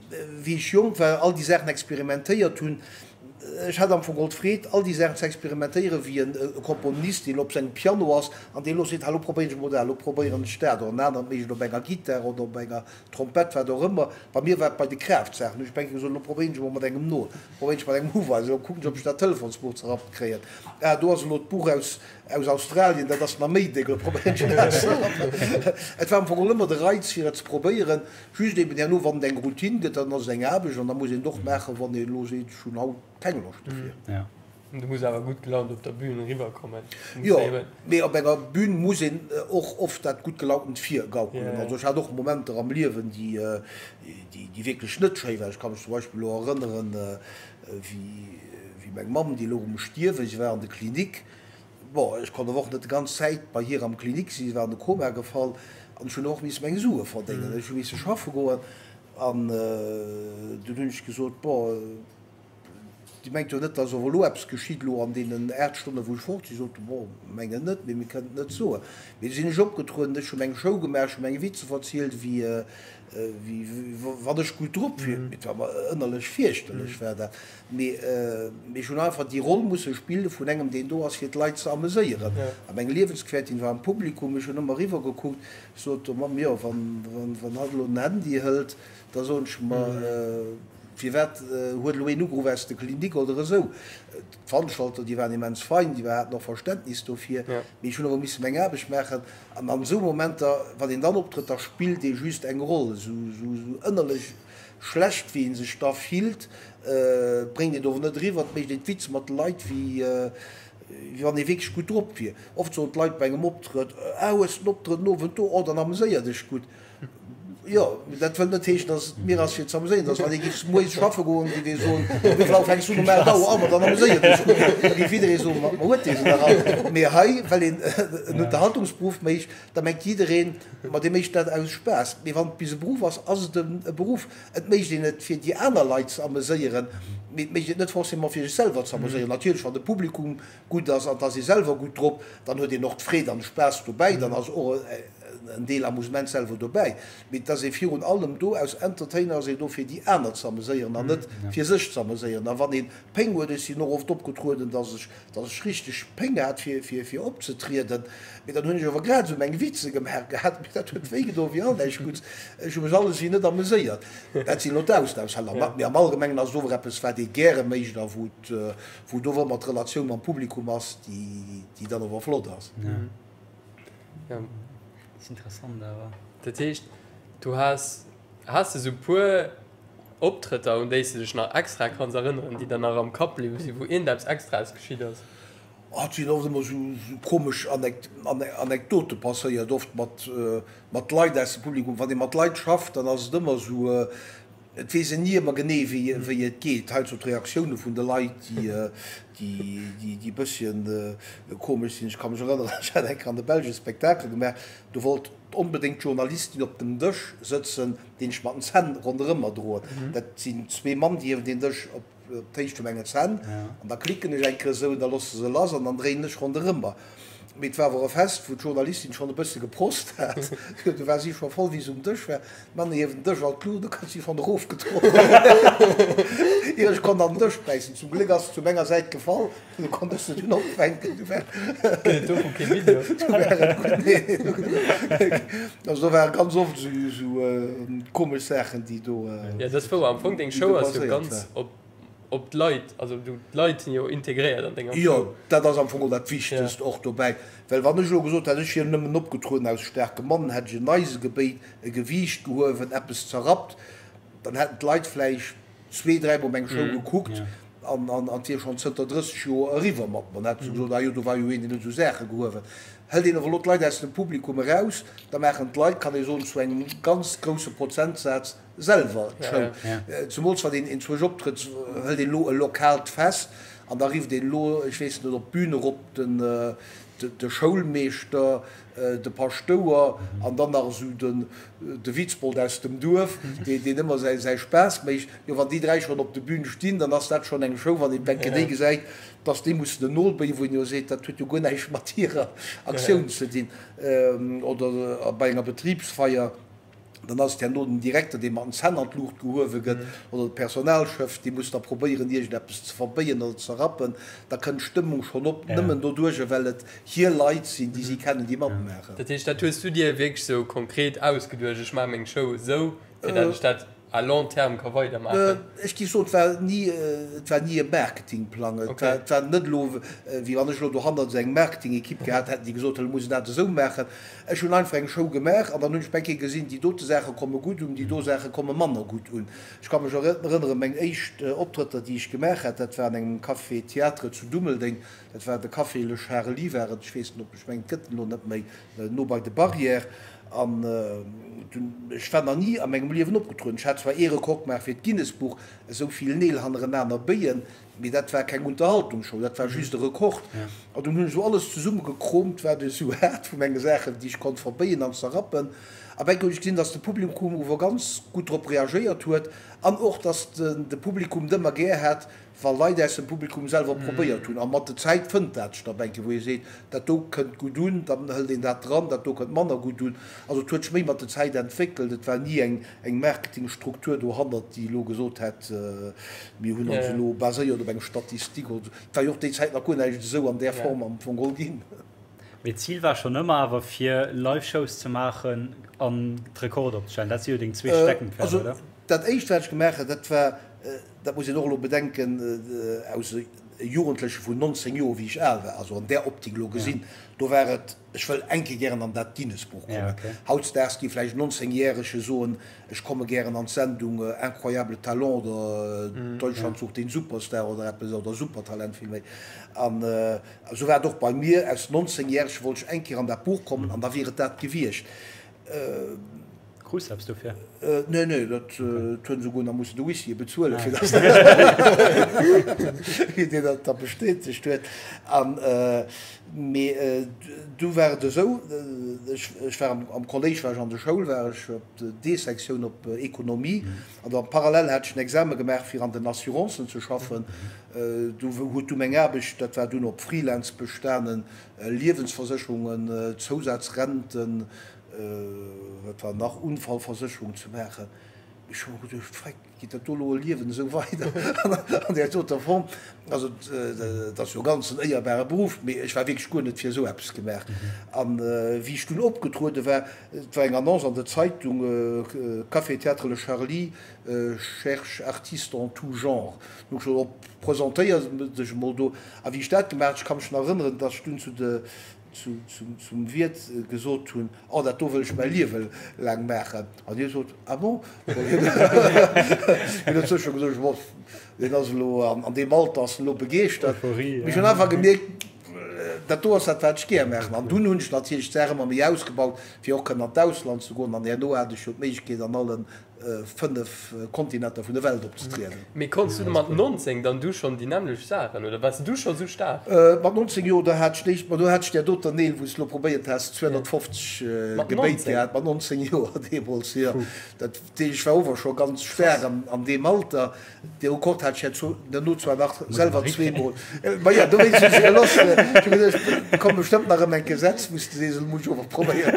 wéi ech jonk war, all déi Saachen experimentéiert hunn. Ech hat am Fong geholl d'Freed, all déi Saachen ze experimentéieren, wéi e Komponist, deen op sengem Piano ass an deen elo seet, Ha, lo probéieren ech emol dat, lo probéieren ech dat, oder en aneren mécht et op enger Gittar oder op enger Trompett, wat och ëmmer. Bei mir war et bei de Kraaftsachen. Hu ech eng Kéier gesot, Lo probéieren ech emol mat engem Nol, probéieren ech mat engem Hufeisen, lo kucken ech, ob ech dat Telefonsbuch zerrappt kréien. Ah, do ass elo d'Buch aus, aus Australien, dat ass nach méi déck, lo probéieren ech dat ze rappen. Et war am Fong geholl ëmmer de Reiz, fir et ze probéieren. Just eben herno, wann et eng Routine gëtt, dann ass et eng Aarbecht an da muss een et och maachen, wann een elo seet, ech hunn haut keng Loscht dofir. Ja. Du muss awer gutt gelaunt op der Bühn eriwwerkommen. Jo, mee op enger Bühn muss een och oft dat gutt Gelauntent virgaukelen. Also ech hat och Momenter am Liewen, déi, déi wierklech net schéi waren. Ech ka mech zum Beispill elo erënneren, wéi meng Mamm, déi louch um Stierwen, si war an der Klinik, Bon, ech konnt awer och net d'ganz Zäit bei hir am Klinik sinn, si war an de Koma gefall an ech hunn och misse meng Sue verdéngen. Ech hu misse schaffe goen an dunn hunn ech gesot, bon, Dir mengt jo net, dass awer elo eppes geschitt elo an deenen 8 Stonne wou ech fort sinn? Si sote, bon, mengen net, mee mir kënnen et net soen. Mee du sinn ech opgetrueden, ech hu meng Show gemaach, ech hu meng Witze verzielt, wéi wann ech gutt drop wier. Mee et war mer ënnerlech fierchterlech war dat. Mee ech hunn einfach déi Roll musse spille vun engem, deen do ass, fir d'Leit ze ameséieren. A meng Liewensgefährtin war am Publikum. Ech hunn ëmmer eriwwer gekuckt. Ech sot der Mamm, Jo, wann hatt elo den Handy hëlt, da soen ech mer, firwat huet elo een ugeruff aus der Klinik oder esou. D'Veranstalter, déi waren immens fein, déi haten och Verständnis dofir. Mee ech hunn awer misse meng Aarbecht maachen. An an esou Momenter, wann een dann optrëtt, da spillt ee just eng Roll, esou ënnerlech. Schlecht wéi een sech da fillt, bréngt een ower net eriwwer. Et mécht een d'Witz mat de Leit wéi wann ee wierklech gutt drop wier. Oft soen d'Leit bei engem Optrëtt, Ah, hues den Optrëtt den Owend do? Oh, dann ameséier dech gutt. Jo, mee dat wëll net heeschen, datt et mir ass fir ze ameséieren. Et ass, wann ee géif moies schaffe goen, géif ee soen, Wéi vill Auer fänks du un? Um 8 Auer. Oh, ma dann ameséier dech gutt. Da géif jidderee soen, Ma huet dee se nach all? Mee hei, well een en Unterhaltungsberuff mécht, Da mengt jiddereen, ma dee mécht dat aus Spaass. Mee wann et bis e Beruff ass, ass et e Beruff. Et mécht een et fir déi aner Leit ze ameséieren, mee et mécht een et net forcément fir sech selwer ze ameséieren. Natierlech, wann de Publikum gutt ass an et ass ee selwer gutt drop, dann huet een och d'Freed an de Spaass dobäi, dann ass och en Deel Amusement selwer dobäi. Mee et ass ee virun allem do aus Entertainer, ass een do fir déi aner ze ameséieren an net fir sech ze ameséieren. A wann ee Péng huet, ech sinn och oft opgetrueden, datt ech dass ech richteg Péng hat fir fir opzetrieden, mee dann hunn ech awer grad esou meng Witze gemaach gehat, mee dat huet wéi gedoen wéi all näischt Gutts. Ech hu mech alles wéi net ameséiert. Dat sinn elo d'Ausnamsfäll, mee am Allgemengen ass et ower eppes wat ee gäre mécht a wou et wou et ower ëmmer d'Relatioun mam Publikum ass, déi déi dann ower flott ass. Ja. Dat ass interessant awer. Dat heescht, du has has de sou puer Optrëtter, un déi s de dech nach extra kanns erënneren, déi der nach am Kapp bliwwe sinn, wou iergendeppes Extraes geschitt ass? Oh, et sinn oft ëmmer sou komesch Anekdote passéiert, oft mat Leit aus dem Publikum. Wann ee mat Leit schafft, dann ass et ëmmer sou, et weess een ni ëmmer genee, wéi et geet. Heiansdo d'Reaktioune vun de Leit, déi e bësschen komesch sinn. Ech ka mech erënneren, ech hat eng Kéier an der Belsch e Spektakel gemaach, do wollt onbedéngt d'Journalistin op dem Dësch sëtzen, deen ech mat den Zänn ronderëm mer droen. Dat sinn zwee Mann, déi hiewen deen Dësch op d'Héicht vu mengen Zänn an da klicken ech eng Kéier esou, da loosse se lass an dann dréinen ech ronderëm mer. Mee et war awer e Fest, wou d'Journalistin schonn e bësse geprost hat. Du war si scho voll, wéi se um Dësch war. D'Mann hiewen den Dësch an d'Luucht, du huet si schonn erofgedroen, ier ech konnt an den Dësch bäissen. Zum Gléck ass se zu menger Säit gefall. Du konntest se dunn opfänken. Du war, Gëtt et dovu kee Video? Du war et gutt. Nee. Also do ware ganz oft esou, esou äh, komesch Saachen, déi do. Äh, Ja, dat ass wouer. Am Fong, deng Show ass jo ganz op, op d'Leit, also du, d'Leit sinn jo integréiert an denger Show. Jo, dat ass am Fong och dat Wichtegst och dobäi. Well wann ech elo gesot hätt, ech wier nëmmen opgetrueden aus staarke Mann, hätt ech en Eise gebéit, e Gewiicht gehuewen, eppes zerrappt, dann hätten d'Leit vläicht zwee, dräimol meng Show gekuckt an an et wier schonn zënter 30 Joer eriwwer mat mer. Dann hätt se gesot, ah jo, do war jo een, deen huet esou Saache gehuewen. Hëlt een awer elo d'Leit aus dem Publikum eraus, da maachen d'Leit, kann ee soen, zu engem ganz grousse Prozentsaz selwer d'Show. Zemools wann een enzwousch optrëtt, hëlt een elo e lokaalt Fest an da rifft een elo, ech weess net, op d'Bün erop den de Schoulmeeschter, de Paschtouer an dann nach esou den de Witzbold aus dem Duerf, deen ëmmer säi Spaass mécht. Jo, wann déi 3 schonn op de Bühn stinn, dann ass dat schonn eng Show, wann een d'Bänke déi gesäit, dass déi mussen en Nol béien, wou een jo seet, dat huet jo guer näischt mat hirer Aktioun ze dinn. Oder bei enger Betribsfeier, Dann ass et herno den Direkter, dee mat den Zänn an d'Luucht gehuewe gëtt, oder de Personalchef, dee muss da probéieren, iergendeppes ze verbéien oder ze rappen. Da kënnt d'Stëmmung schonn op, nëmmen doduerjer, well et hir Leit sinn, déi si kennen, déi matmaachen. Dat heescht, dat hues du dir wierklech esou konkret ausgeduecht, ech maache meng Show esou, fir dat ech dat à long terme ka weidermaachen? Ech géif soen, et war ni, et war ni e Marketingplang. Et war, et war net elo, wéi wann ech elo dohannert esou eng Marketingekipp gehat hätt, déi gesot hätt, elo muss een dat esou maachen. Ech hunn einfach eng Show gemaach an dann hunn ech eng Kéier gesinn, déi dote Saache komme gutt un, déi do Saache komme manner gutt un. Ech ka mech erënneren, meng éischt Optrëtter, déi ech gemaach hat, dat war an engem Café Théâtre zu Dummeldeng, dat war de Café Le Chareli war et, ech weess net, ob, ech mengen, et gëtt en elo net méi, no bei de Barrières. An dunn, ech war nach ni a mengem Liewen opgetrueden. Ech hat zwar ee Rekord gemaach fir d'Guinness-Buch, esou vill Neel hannerenaner béien, mee dat war keng Unterhaltungsshow, dat war just e Rekord. An dunn hunn ech esou alles zesummegekromt, wat ech esou hat vu menge Saachen, déi ech konnt verbéien an zerrappen. A bäi hunn ech gesinn, dass de Publikum ower ganz gutt drop reagéiert huet an och, dass de Publikum et ëmmer gär hat, wa Leit aus dem Publikum selwer probéiert hunn. A mat der Zäit fënnt dat sech da eng Kéier, wou ee seet, dat do kënnt gutt un, dann hëlt een dat dran, dat do kënnt manner gutt un. Also et huet sech méi mat der Zäit entwéckelt. Et war ni eng eng Marketingstruktur dohannert, déi elo gesot hätt, mir hunn ons elo baséiert op eng Statistik oder esou. Et war jo och déi Zäit nach guer näischt esou an där Form am Fong geholl ginn. Mee d'Zil war schonn ëmmer awer fir Live-Shows ze maachen an d'Rekorder opzestellen. Dat si jo deng zwee Steckenpferde, oder? Also dat éischt wat ech gemaach hunn, dat war, dat muss een och elo bedenken, aus e Jugendleche vun 19 Joer, wéi ech al war, also an där Optik elo gesinn, do war et, ech wëll eng Kéier gären an dat Guinness-Buch kommen. Hautdesdaags géif vläicht en 19 Järege soen, ech komme gären an d'Sendung Incroyable Talent oder Deutschland sucht den Superstar oder eppes, oder Supertalent villméi. An esou war et och bei mir, aus 19 Järege wollt ech eng Kéier an dat Buch kommen an da wier et dat gewiescht. Krus de eppes dofir? Nee, nee, dat huet esouguer nach mussen de Huissier bezuelen, fir dass deen dat da bestätegt huet. An, mee du war et esou, ech, ech war am Kolléisch, war ech an der Schoul, war ech op der D-Sektioun op Ekonomie an da parallel hat ech en Exame gemaach, fir an den Assurancen ze schaffen. Du huet du meng Aarbecht, dat war dunn op Freelance bestanen, Liewensversécherungen, Zousazrenten, wat war nach, Unfallversécherung ze maachen. Ech hu mer geduecht, Freck, geet dat do elo e Liewen esou weider an där doter Form? Also dat ass jo e ganzen éierbare Beruff, mee ech war wierklech guer net fir esou eppes gemaach. An wéi ech dunn opgetruede war, et war eng Annonce an der Zeitung, Café Théâtre Le Charly cherche artistes en tout genre. Dunn hu ech gesot, op, presentéier dech emol do. A wéi ech dat gemaach hunn, ech ka mech nach erënneren, datt ech dunn zu de zum Wiert gesot hunn, Oh, dat do wëll ech mäi Liewe laang maachen. An hie sot, Ah bon? Hien huet sécher gesot, Bof, deen ass elo an deem Alter ass en elo begeeschtert. Mee ech hunn einfach gemierkt, dat do ass dat, wat ech gär maachen. An dunn hunn ech natierlech d'Saach ëmmer méi ausgebaut, fir och kënnen an d'Ausland ze goen. An herno hat ech jo d'Méiglechkeet, an allen 5 Kontinenter vun der Welt opzetrieden. Mee konns du mat 19 dann du schonn déi nämmlecht Saachen oder waars du scho sou staark? Mat 19 Joer, do hat ech d'éischt, ma do hat ech där doter Neel, wou s de lo probéiert has, 250 gebéit gehat, mat 19 Joer deemools, jo. Dat heescht, ech war ower scho ganz staark an deem Alter. Dee Rekord hat ech herno zwar nach selwer zweemol, ma jo, dowéinst hunn ech se geloss. Ech hu geduecht, et kommt bestëmmt nach erëm eng Gesetz, wou s de sees, elo muss ech ower probéieren.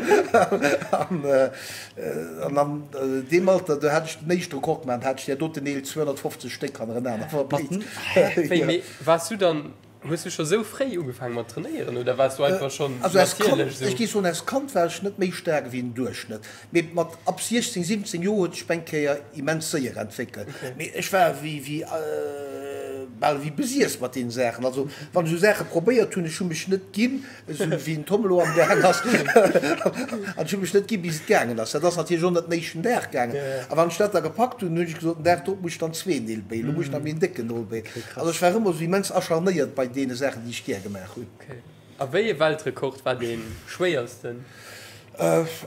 An an deem Alter, do hat ech den éischte Rekord gemaach, hat ech där doten Neel 250 Stéck hannerenaner verbéit. Wéi, mee waars du dann, hues du scho sou fréi ugefaange mat trainéieren oder waars du einfach schonn natierlech sou? Ech géif soen, als Kand war ech net méi staark ewéi den Duerchschnëtt, mee mat ab 16, 17 Joer huet sech meng Kéier immens séier entwéckelt. Mee ech war wéi, wéi, bal ewéi besiess mat deene Saachen. Also wann ech esou Saache probéiert hunn, ech hu mech net ginn, esou wéi den Tom elo am gaang ass, an ech hu mech net ginn, bis et gaangen ass. Dat ass natierlech och net den éischten Dag gaangen. A wann ech dat da gepackt hunn, hunn ech gesot, den Dag drop muss ech dann zwee Neel béien, elo muss ech nach méi en décken Nol béien. Also ech war ëmmer esou immens acharnéiert bei deene Saachen, déi ech gär gemaach hunn. A wéi ee Weltrekord war dee schwéiersten?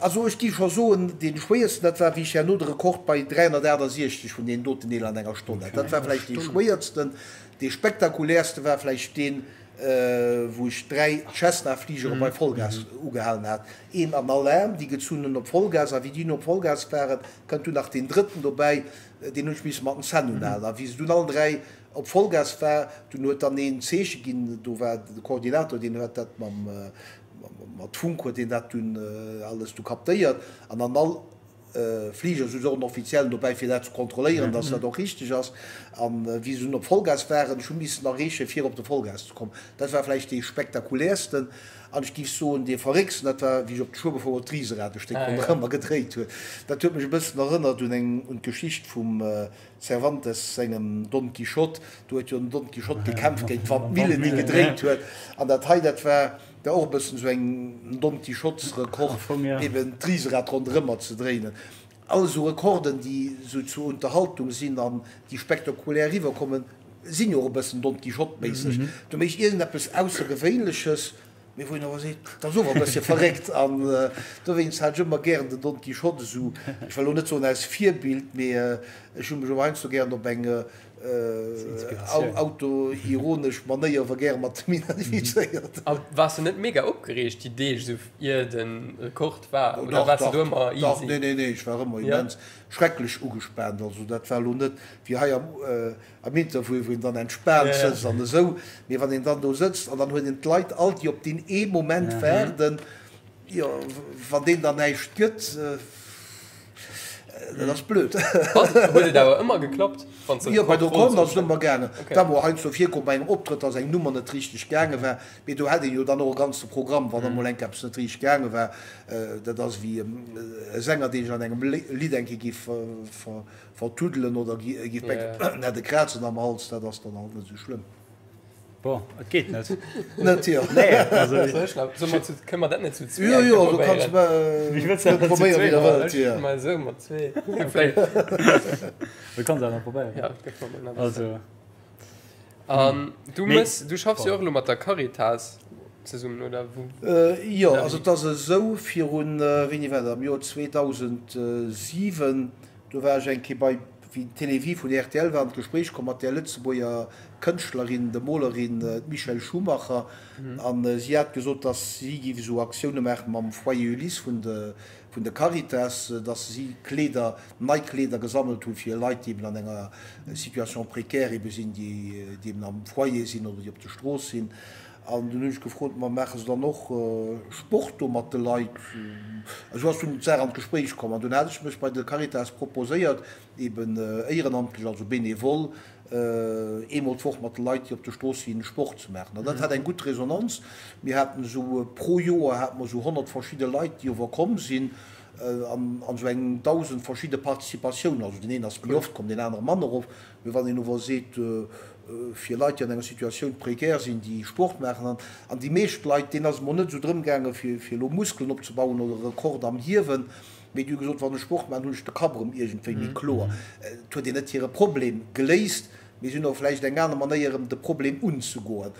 Also ech géif scho soen, dee schwéiersten, dat war, wéi ech herno de Rekord bei 368 vun deenen doten Neel an enger Stonn hat. Dat war vläicht dee schwéiersten. Dee spektakuläerste war vläicht deen, wou ech 3 Cessna-Fligere bei Vollgas ugehalen hat, een an all Aarm, déi gezunn hunn op Vollgas, a wéi déi dunn op Vollgas waren, kënnt dunn nach deen drëtten dobäi, deen hunn ech misse mat den Zänn unhalen. A wéi se dunn allen 3 op Vollgas war, dunn huet dann een Zeeche ginn, do war de Koordinator, deen huet dat mam, mat Funk huet deen dat dunn alles du captéiert, an an all. Fliger, sou och en Offiziellen dobäi fir dat ze kontrolléieren, dass dat och richteg ass. An wéi se dunn op Vollgas waren, ech hu missen erreechen, fir op de Vollgas ze kommen. Dat war vläicht dee spektakuläersten an ech géif soen dee verrécksten, dat war wéi ech op de Schueberfouer d'Riserad e Stéck ronderëmmer gedréit huet. Dat huet mech e bëssen erënnert un eng, un d'Geschicht vum Cervantes sengem Don Quichotte. Do huet jo den Don Quichotte gekämpft géint d'Wandmillen, déi gedréit huet. An dat hei, dat war da och e bëssen esou eng Don Quichottes-Rekord, eben d'Riserad ronderëmmer ze dréinen. All esou Rekorden, déi esou zur Unterhaltung sinn an déi spektakulär eriwwerkommen, sinn jo och e bëssen Don Quichotte-méisseg. Do mécht iergendeppes Aussergewéinleches, mee wou een awer seet, dat ass ower e bëssche verréckt. An dowéinst hat ech ëmmer gären den Don Quichotte esou, ech wëll elo net soen als Virbild, mee ech hu mech ower heiansdo gären op eng autoironesch Manéier ower gäre mat em identifizéiert. A waars de net mega opgereegt déi Deeg esou ier de Rekord war, oder waars de do ëmmer easy? Dach, nee, nee, nee, ech war ëmmer immens schrecklech ugespaant. Also dat war elo net wéi hei am. Am Interview, wou een dann entspaant sëtzt an esou, mee wann een dann do sëtzt an dann huet een d'Leit all, déi op deen ee Moment waarden, jo, wann deen dann näischt gëtt, dat ass blöd. Huet et awer ëmmer geklappt, wann s de Jo, bei de Rekorden ass et ëmmer gaangen. Et war mol heiansdo virkomm bei engem Optrëtt, dass eng Nummer net richteg gaange war, mee do hat een jo dann och e ganze Programm, wann da mol eng Kéier eppes net richteg gaange war. Dat ass ewéi e Sänger, dee sech an engem Lidd eng Kéier géif Vertuddelen oder giff mengen en hätt e Krazen am Hals, dat ass dann alt net esou schlëmm. Bon, et geet net. Net, jo. Nee, also. Soll mer zu, kënne mer dat net zu zwee Jo, jo, du kanns probéieren, wéi der wëllt, jo. Ech mol esou mat zwee. Vläicht. Du kanns awer probéieren. Ja, gëff mer mol nach e bëssen. Also. An du mëss, du schaffs jo och elo mat der Caritas zesummen, oder wou? Jo, also et ass esou, virun, wéini war dat, am Joer 2007, Do war ech eng Kéier bei, wéi Télévie vun rtl war, an d'Gespréich komm mat där Lëtzebuerger Kënschtlerin, der Molerin, d'Michèle Schumacher. An si hat gesot, datt si géif esou Aktioune maache mam Foyer Ulysse vun de vun der Caritas, datt si Kleeder, nei Kleeder gesammelt hu fir Leit, déi eben an enger Situation précaire ebe sinn, déi déi eben am Foyer sinn oder déi op der Strooss sinn. An dunn hunn ech gefrot, ma maache se dann och Sport do mat de Leit? Esou ass dunn d'Saach an d'Gespréich komm. An dunn hat ech mech bei der Caritas proposéiert, eben éierenamtlech, also bénévol, eemol d'Woch mat de Leit, déi op der Strooss sinn, Sport ze maachen. An dat hat eng gutt Resonanz. Mir haten esou pro Joer hate mer esou 100 verschidde Leit, déi ower komm sinn, an esou eng 1.000 verschidde Participatiounen. Also deen een ass méi oft komm, deen anere manner oft. Mee wann een ower seet, fir Leit, déi an enger Situatioun précaire sinn, déi Sport maachen, an, an déi meescht Leit, deenen ass et mol net esou drëm gaangen, fir, fir elo Muskelen opzebauen oder e Rekord am Hiewen, mee déi hu gesot, wann ech Sport maachen, hunn ech de Kapp erëm iergendwéi méi kloer. Et huet een net hire Problem geléist, mee si hunn och vläicht eng aner Manéier erëm de Problem unzegoen.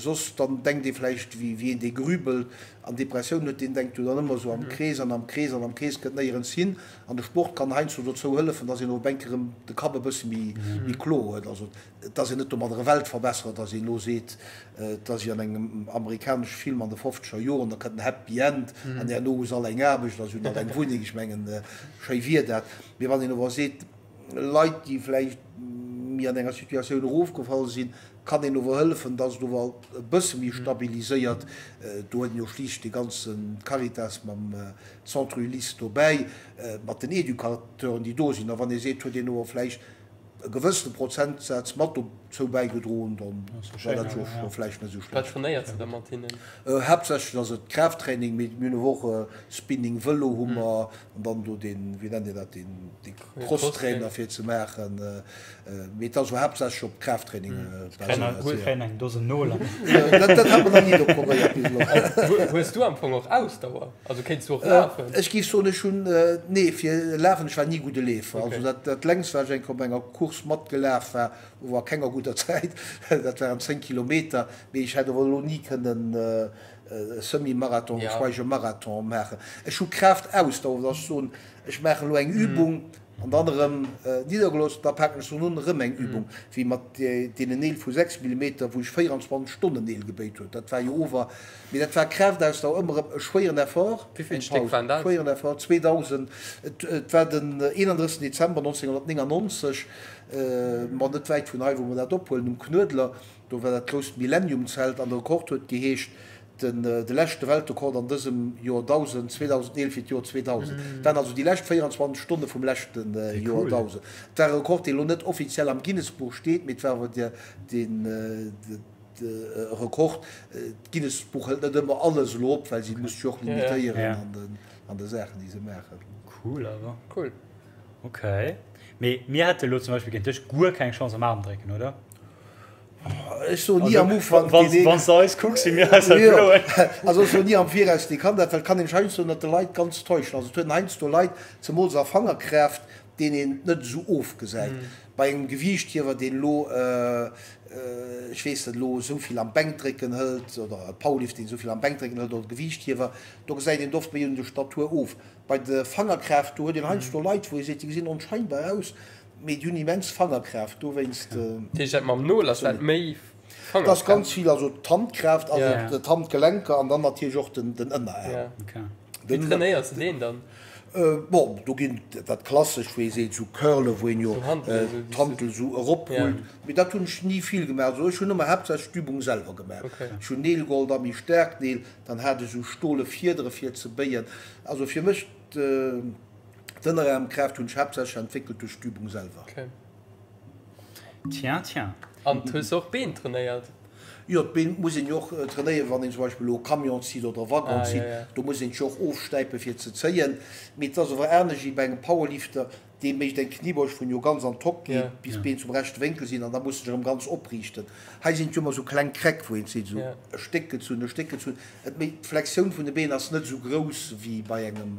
Soss dann denkt ee vläicht wéi, wéi een, dee grübelt an Depressioun huet, deen denkt jo dann ëmmer esou am Krees an am Krees an am Krees, kënnt néierens hin. An de Sport kann heiansdo dozou hëllefen, dass een och op eng Kéier erëm de Kapp e bësse méi kloer huet. Also et ass een net domadder e Weltverbesserer, dass een elo seet, et ass wéi an engem amerikanesche Film an de fofzeger Joren, da kënnt en Happy End an herno hu se all eng Aarbecht a se hunn all eng Wunneng. Ech mengen, schéi wier dat. Mee wann een ower seet, Leit, déi vläicht méi an enger Situatioun erofgefall sinn, kann een ower hëllefen, dass et ower e bësse méi stabiliséiert. Do huet een jo schliisslech dee ganze Caritas mam Centre Ulysse dobäi, mat den Educateuren, déi do sinn. A wann ee seet, huet een ower vläicht e gewëssene Prozentsaz mat dozou bäigedroen, da war dat jo scho vläicht net esou schlecht. Wat trainéiers de da mat hinnen? Haaptsächlech ass et Kraafttraining, mee mir hunn ower och Spinning, Vëlo hu mer an dann do deen, wéi nennt een dat, deen Crosstrainer fir ze maachen. Mee et ass elo haaptsächlech op Kraafttraining baséiert. Huet keen eng Dosen Nolen? Dat hat mer nach ni do probéiert bis elo. Hues du am Fong och Ausdauer? Also kéints du och lafen? Ech géif soen, ech hunn, nee, fir lafen, ech war ni gudde Leefer. Also dat, dat längst, wat ech eng Kéier op enger Course matgelaf war, ower a kenger gudder Zäit, dat waren 10 Kilometer. Mee ech hätt ower elo ni kënnen e Semi-Marathon, geschweige e Marathon maachen. Ech hu Kraaft-Ausdauer, dass ech soen, ech maachen elo eng Übung an dann erëm niddergelooss, da paken ech se un, erëm eng Übung, wéi mat deenen Neel vu 6 Millimeter, wou ech 24 Stonnen Neel gebéit hunn. Dat war jo ower, mee dat war Kraaft-Ausdauer, ëmmer erëm e schwéieren Effort, eng Paus, schwéieren Effort. 2000, et war den 31 Dezember 1999, ma net wäit vun hei, wou mer dat ophuelen, um Knuedler, Do war dat grousst Millennium-Zelt an de Rekord huet geheescht. Den de leschte Weltrekord an dësem Joerdausend, 2011 fir d'Joer 2000. Et waren also déi lescht 24 Stonne vum leschte Joerdausend. Et war e Rekord, dee lo net offiziell am Guinness-Buch steet, mee et war awer den e Rekord. D'Guinness-Buch hëlt net ëmmer alles elo op, well si muss sech jo och limitéieren an de Saachen, déi se maachen. Cool awer. Cool. Ok. Mee mir hätte lo zum Beispill géint dech guer keng Chance am Aarmdrécken, oder? Ech soen ni am Ufank, deen ee. Wann s de eis kucks, si mir eis dat bloen. Also ech soen ni am Viraus, dee kann dat, well et kann een sech heiansdo ënnert de Leit ganz täuschen. Also et huet een heiansdo Leit, zemools a Fangerkraaft, deen een net esou ofgesäit. Bei engem Gewiichthiewer, deen elo, ech weess net, elo esou vill am Bänkdrécken hëlt, oder e Powerlift, deen esou vill am Bänkdrécken hëlt, oder Gewiichthiewer, do gesäit een et oft méi un de Statur of. Bei de Fangerkraaft, do huet een heiansdo Leit, wou ee seet, déi gesinn onscheinbar aus, Mee déi hunn immens Fangerkraaft, dowéinst. Dat heescht dat mam Nol ass dat méi Fangerkraaft? Dat ass ganz vill, also d'Handkraaft, also d'Handgelenker an dann natierlech och den Ënneraarm. Wéi trainéiers de deen dann? Bon, do ginn dat klassesch, wou ee seet, esou Curle wou een jo d'Hantel esou eroprullt. Mee dat hunn ech ni vill gemaach. Also ech hunn ëmmer haaptsächlech d'Übung selwer gemaach. Ech hunn Neel geholl, da méi staark Neel, dann hat ech esou stole Fiedere fir ze béien. Also fir mech. D'Ënneraarmkraaft hunn ech haaptsächlech entwéckelt duerch d'Übung selwer. Okay. Tiens, tiens. An hues de och d'Been trainéiert? Jo, d'Been muss een jo och trainéieren, wann een zum Beispill elo e Camion zitt oder e Waggon zitt. Do muss een sech jo och ofstäipen, fir ze zéien. Mee et ass ower anescht wéi bei engem Powerlifter, dee mécht eng Kniebeuge, wou en jo ganz an d'Hock geet, bis d'Been zum rechte Wénkel sinn, an da muss en sech erëm ganz opriichten. Hei sinn et jo ëmmer esou kleng Kräck, wou een zitt, esou e Stéck gezunn, e Stéck gezunn. Et méi, d'Flexioun vun de Been ass net esou grouss wéi bei engem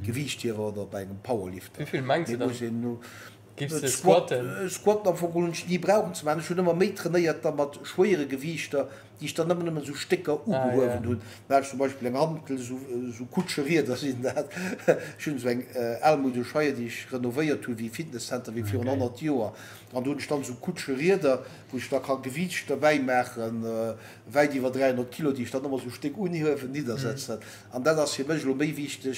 Gewiichthiewer oder bei engem Powerlifter. Wéi vill mengs de dann? Giffs de squatten? Squatten am Fong hunn ech ni brauchen ze maachen. Ech hunn ëmmer méi trainéiert da mat schwéiere Gewiichter, déi ech dann ëmmer nëmmen esou Stécker ugehuewen hunn. Da hat ech zum Beispill eng Hantel, esou Kutscherieder sinn dat. Ech hunn esou eng almoudesch Scheier, déi ech renovéiert hunn, wéi e Fitnesscenter wéi virun 100 Joer. An do hunn ech dann esou Kutscherieder, wou ech da ka Gewiicht derbäi maachen, wäit iwwer 300 Kilo, déi ech dann ëmmer esou Stéck unhiewen, niddersetzen. An dat ass fir mech elo méi wichteg,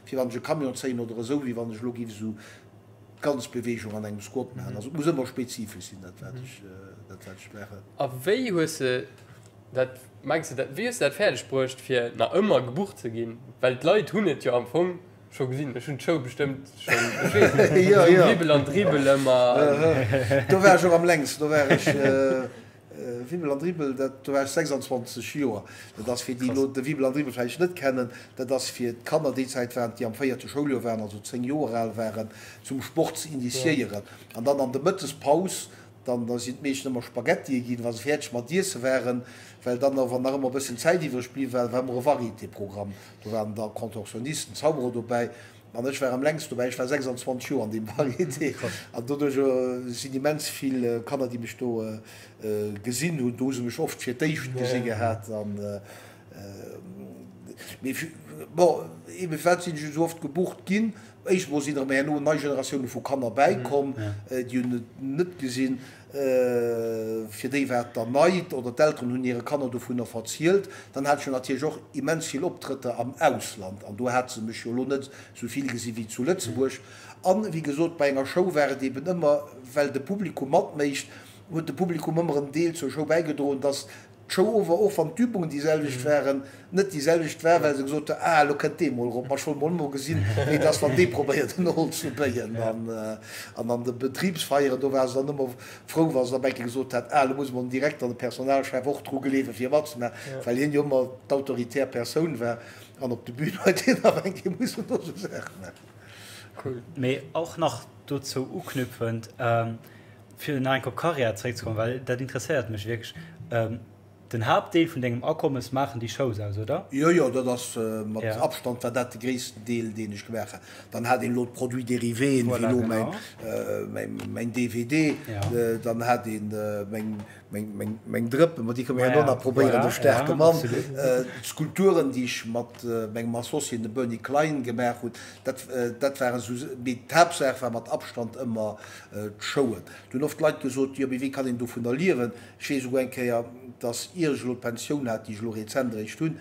fir wann ech e Camion zéien oder esou, wéi wann ech elo géif esou d'ganz Beweegung an engem Squat maachen. Also et muss ëmmer spezifesch sinn, dat wat ech, dat wat ech maachen. A wéi hues de dat, mengs de dat, wéi hues de dat fäerdeg bruecht, fir nach ëmmer gebucht ze ginn? Well d'Leit hunn et jo am Fong scho gesinn. Ech hunn d'Show bestëmmt schonn, ech weess net, Jo, jo. Wibbel an Dribbel ëmmer. Do war ech och am längsten, do war ech. Wibbel an Dribbel, dat, do war ech 26 Joer. Dat ass fir déi elo de Wibbel an Dribbel vläicht net kennen, dat ass fir d'Kanner, déi Zäit waren, déi am véierte Schouljoer waren, also 10 Joer al waren, zum Sport ze initiéieren. An dann an de Mëttespaus, dann da sinn d'Meedchen ëmmer Spaghettie ginn, wa se fäerdeg mat Iesse waren, well dann awer nach ëmmer e bësschen Zäit iwwreg bliww war, war ëmmer e Varietéprogramm. Do waren da Contorsionnisten, Zauberer dobäi. An ech war am längsten dobäi, ech war 26 Joer an deem Varieté. An doduerch sinn immens vill Kanner, déi mech do gesinn hunn, do hu se mech oft fir d'éischt gesi gehat. An, mee bon, eebe firwat sinn ech esou oft gebucht ginn? Éischt mol sinn erëm herno nei Generatioune vu Kanner bäikomm, déi hunn et net gesinn. Fir déi war et dann nei, oder d'Elteren hunn hire Kanner dovunner verzielt. Dann hat ech jo natierlech och immens vill Optrëtter am Ausland, an do hate se mech jo elo net esou vill gesi wéi zu Lëtzebuerg. An, wéi gesot, bei enger Show war et eben ëmmer, well de Publikum matméicht, huet de Publikum ëmmer en Deel zur Show bäigedroen, dass d'Show ower, och wann d'Übungen déi selwecht waren, net déi selwecht war, well se gesot hunn, ah, elo kënnt dee mol erop, ma ech wollt mol emol gesinn, wéi et ass, wann dee probéiert, en Nol ze béien. An an de Betribsfeieren, do ware se dann ëmmer frou, wa se dann eng Kéier gesot hat, ah, elo muss emol den Direkter an de Personalchef och dru gleewen, fir matzemaachen, well hien jo ëmmer d'autoritär Persoun war an op de Bühn huet hien awer eng Kéier mussen do esou Saache maachen. Cool. Mee och nach dozou uknüpfend, Fir nach eng Kéier op d'Karriär zeréckzekommen, well dat interesséiert mech wierklech. Den Haaptdeel vun dengem Akommes maachen déi Shows aus, oder? Jo, jo, dat ass mat Abstand war dat de gréissten Deel, deen ech gemaach hat. Dann hat een elo d'Produits dérivés, wéi elo mäin DVD, dann hat een meng Drëppen, ma déi kënne mer herno nach probéieren, de staarke Mann, d'Skulpturen, déi ech mat mengem Associé, dem Bernie Klein, gemaach hunn, dat dat waren esou, mee d'Haaptsaach war mat Abstand ëmmer d'Showen. Do hunn oft Leit gesot, jo, mee wéi kann een dovunner liewen? Ech weess esouguer eng Kéier, dass. ier ech elo d'Pensioun hat, déi ech elo rezent eréischt hunn,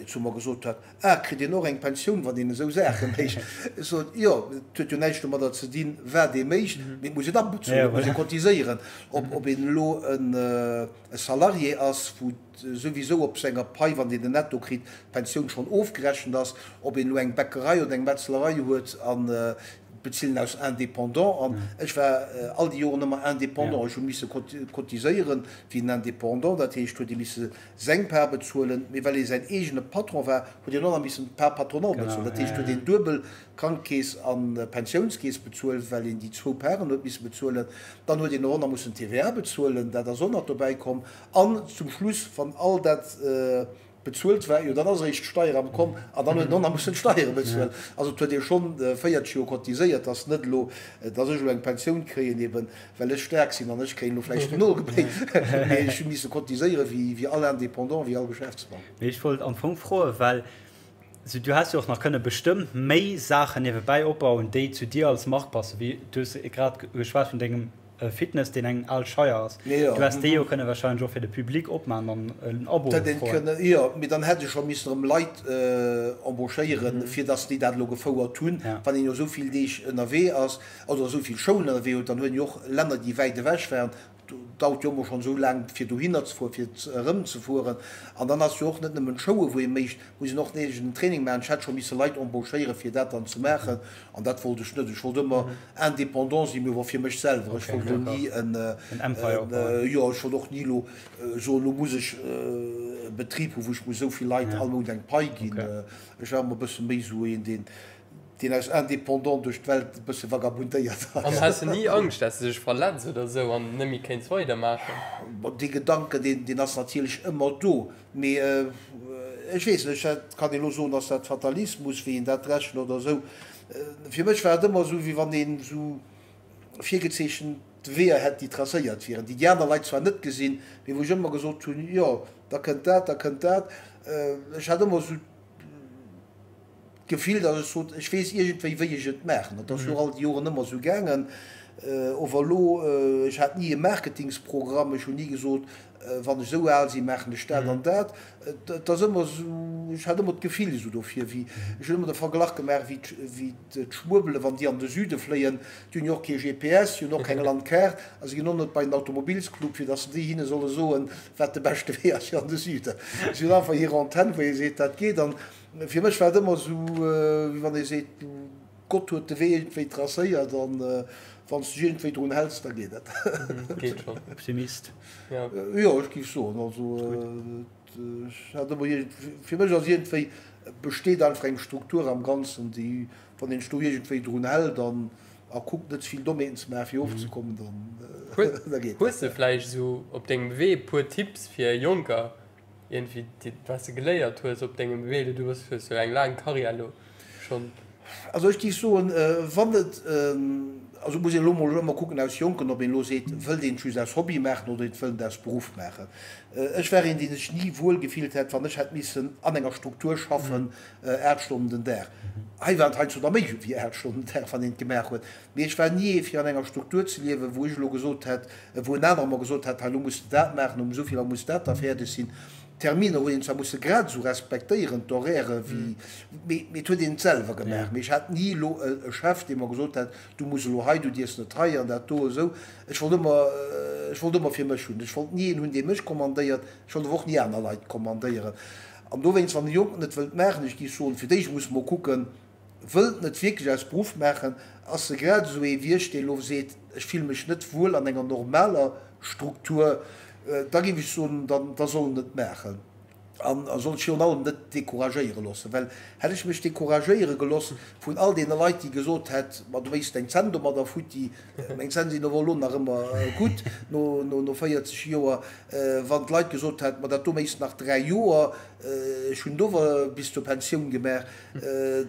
zu mer gesot hat, Ah, kritt een och eng Pensioun, wann een esou Saache mécht? Ech sot, Jo, et huet jo näischt domadder ze dinn, wat ee mécht, mee et muss een abezuelen, et muss ee cotiséieren. Ob een elo e Salarié ass, wou souwisou op senger Pai, wann deen en Netto kritt, d'Pensioun schonn ofgerechent ass, ob een elo eng Bäckerei oder eng Metzlerei huet an bezilen aus Indépendant an ech war all déi Joren ëmmer Indépendant. Ech hu misse cotiséieren wéi en Indépendant, dat heescht huet ee misse seng Part bezuelen, mee well ee säin eegene Patron war, huet een och nach missen d'Part patronale bezuelen. Dat heescht huet een duebel Krankekeess a Pensiounskeess bezuelt, well een déi zwou Parten huet misse bezuelen. Dann huet een och nach mussen d'TVA bezuelen, dat ass och nach dobäi komm. An zum Schluss, wann all dat bezuelt war, jo dann ass eréischt d'Steier am komm an dann huet en och nach mussen d'Steiere bezuelen. Also et huet ee schonn 40 Joer cotiséiert, dass net elo, dass ech elo eng Pensioun kréien, eben well ech staark sinn an ech kréien elo vläicht den Nol gebéit, mee ech hu misse cotiséiere wéi all Indépendant, wéi all Geschäftsmann. Mee ech wollt am Fong froen, well sou du häss jo och nach kënne bestëmmt méi Saachen niewebäi opbauen, déi zu dir als Mark passen, wéi du hues grad geschwat vun dengem Fitness, deen eng al Scheier ass. Du häss déi jo kënne wahrscheinlech och fir de Public opman an en Abo froen. Jo, mee dann hätt ech scho missen erëm Leit embauchéieren, fir dass déi dat elo gefouert hunn. Wann een jo esou vill Deeg ënnerwee ass oder esou vill Schoulen ënnerwee huet, dann huet een jo och Länner, déi wäit ewech waren. Dauert jo ëmmer schonn esou laang, fir dohinner ze fueren, fir erëmzefueren. An dann ass jo och net nëmmen d'Schoue wou ee mécht, muss een och den eegenen Training maachen. Ech hätt scho misse Leit embauchéieren, fir dat dann ze maachen. An dat wollt ech net. Ech wollt ëmmer indépendant sinn, mee ower fir mech selwer. Ech wollt elo ni en, jo, ech wollt och ni elo soen, elo muss ech e Betrib hunn, wou ech muss esou vill Leit all Mount eng Pai ginn. Ech war ëmmer e bësse méi esou een, deen, deen als Indépendant duerch d'Welt e bësse vagabundéiert ass. An has de ni Angscht, dass de dech verletz oder esou an net méi kéints weidermaachen? Bon, dee Gedanken, deen, deen ass natierlech ëmmer do. Mee ech weess net, dat kann een elo soen, ass dat Fatalismus, wéi een dat rechent oder esou. Fir mech war et ëmmer esou, wéi wann een esou virgezeechent Weeër hätt, déi tracéiert wieren, déi déi aner Leit zwar net gesinn, mee wou ech ëmmer gesot hunn, jo, da kënnt dat, da kënnt dat. Ech hat ëmmer esou d'Gefill, datt ech sot, ech weess iergendwéi, wéi ech et maachen. Dat ass jo och all déi Joren ëmmer esou gaangen. Ower elo, ech hat ni e Marketingsprogramm, ech hunn ni gesot, wann ech esou al sinn, maachen ech dat an dat. Et ass ëmmer esou, ech hat ëmmer d'Gefill esou dofir, wéi, ech hunn ëmmer de Verglach gemaach, wéi wéi d'Schmuebele wann déi an de Süde fléien, déi hunn jo och kee GPS, déi hunn och keng Landkaart a se ginn och net bei den Automobilsclub, fir datt se déi hinne solle soen, wat de beschte Wee ass fir an de Süden. Si hunn einfach hir Antenn, wou ee seet, dat geet. An Fir mech war et ëmmer esou, wéi wann ee seet, Gott huet de Wee iergendwéi tracéiert an wann s de dech iergendwéi drun häls, da geet et. Geet schonn. Optimist. Jo, ech géif soen, also ech hat ëmmer iergend, fir mech ass iergendwéi, besteet einfach eng Struktur am Ganzen, déi, wann een sech do iergendwéi drun hält an a kuckt net ze vill Dommheeten ze maachen, fir ofzekommen, dann da geet dat. Hues de vläicht esou op dengem Wee e puer Tipps fir Jonker, Iergendwéi wat s de geléiert hues op dengem Wee, du hues jo eng laang Karriär elo schonn. Also ech géif soen, wann et, also et muss een elo mol ëmmer kucken aus Jonken, ob een elo seet, wëllt een et just aus Hobby maachen oder een wëllt et aus Beruff maachen. Ech war een, dee sech ni wuel gefillt hätt, wann ech hätt missen an enger Struktur schaffen, 8 Stonnen den Dag. Hei waren et heiansdo der méi wéi 8 Stonnen den Dag, wann een et gemaach huet. Mee ech war ni ee fir an enger Struktur ze liewen, wou ech elo gesot hätt, wou en anerer mer gesot hätt, hei elo muss de dat maachen, um esou vill Auer muss dat da fäerdeg sinn. D'Terminer huet een zwar musse grad esou respektéieren, d'Horairë wéi, mee et huet een et selwer gemaach. Mee ech hat ni elo e Chef, dee mer gesot hätt, du muss elo hei, du dierfs net hei an dat do esou. Ech wollt ëmmer, ech wollt ëmmer fir mech hunn. Ech wollt ni een hunn, dee mech kommandéiert. Ech wollt awer och ni aner Leit kommandéieren. An dowéinst, wann e Jonken et wëllt maachen, ech géif soen, fir d'éischt muss mol kucken, wëllt net wierklech aus Beruff maachen, ass se grad esou ee wéi ech, dee elo seet, ech fille mech net wuel an enger normaler Struktur, da géif ech soen, dann da soll en et maachen an a soll sech virun allem net decouragéiere loossen. Well hätt ech mech decouragéiere geloss vun all deene Leit, déi gesot hätt, ma du méchs deng Zänn domadder futti, meng Zänn sinn awer elo nach ëmmer gutt no no 40 Joer, wann d'Leit gesot hätt, ma dat do méchs nach 3 Joer, ech hunn et ower bis zur Pensioun gemaach,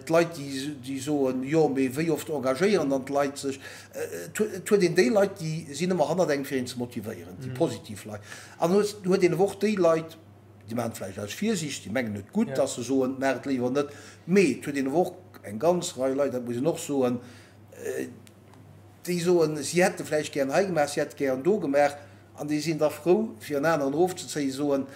D'Leit, déi soen, jo, mee wéi oft engagéieren dann d'Leit sech? Et huet een déi Leit, déi sinn ëmmer hannert engem, fir een ze motivéieren, déi positiv Leit. An et huet een awer och déi Leit, déi maachen et vläicht aus Virsiicht, déi mengen et gutt, datt se soen, maach et léiwer net. Mee et huet een awer och eng ganz Rei Leit, dat muss een och soen, déi soen, si hätte vläicht gären hei gemaach, si hätte gären do gemaach. An déi sinn da frou, fir en aneren erofzezéien, soen,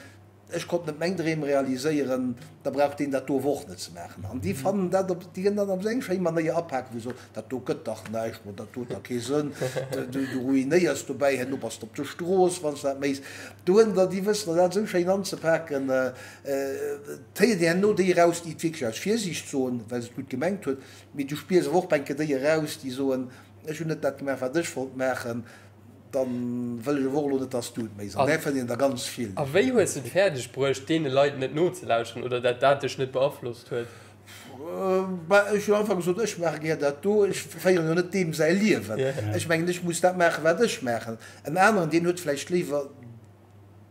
Ech konnt net meng Dreem realiséieren, da brauch deen dat do awer och net ze maachen. An déi fannen dat op, déi kënnen dat op esou eng schéi Manéier apaken, wou se soen, dat do gëtt dach näischt, ma dat do huet da kee Sënn, du ruinéiers dobäi, herno bass de op der Strooss, wann s de dat méchs. Do hunn der, déi wëssen der dat esou schéin anzepaken, et héiert een herno déi eraus, déi et wierklech aus Virsiicht soen, well se et gutt gemengt huet, mee du spiers awer och bänke déi eraus, déi soen, ech hunn net dat gemaach, wat ech wollt maachen. Dann wëll ech awer och elo net, dass du et méchs. An där fënnt een der ganz vill. A wéi hues de et fäerdeg bruecht, deene Leit net nozelauschteren oder dat dat dech net beaflosst huet? Bah, ech hunn einfach gesot, ech maache gär dat do. Ech féieren jo net deem säi Liewen. Ech mengen, ech muss dat maachen, wat ech maachen. En aneren, deen huet vläicht léiwer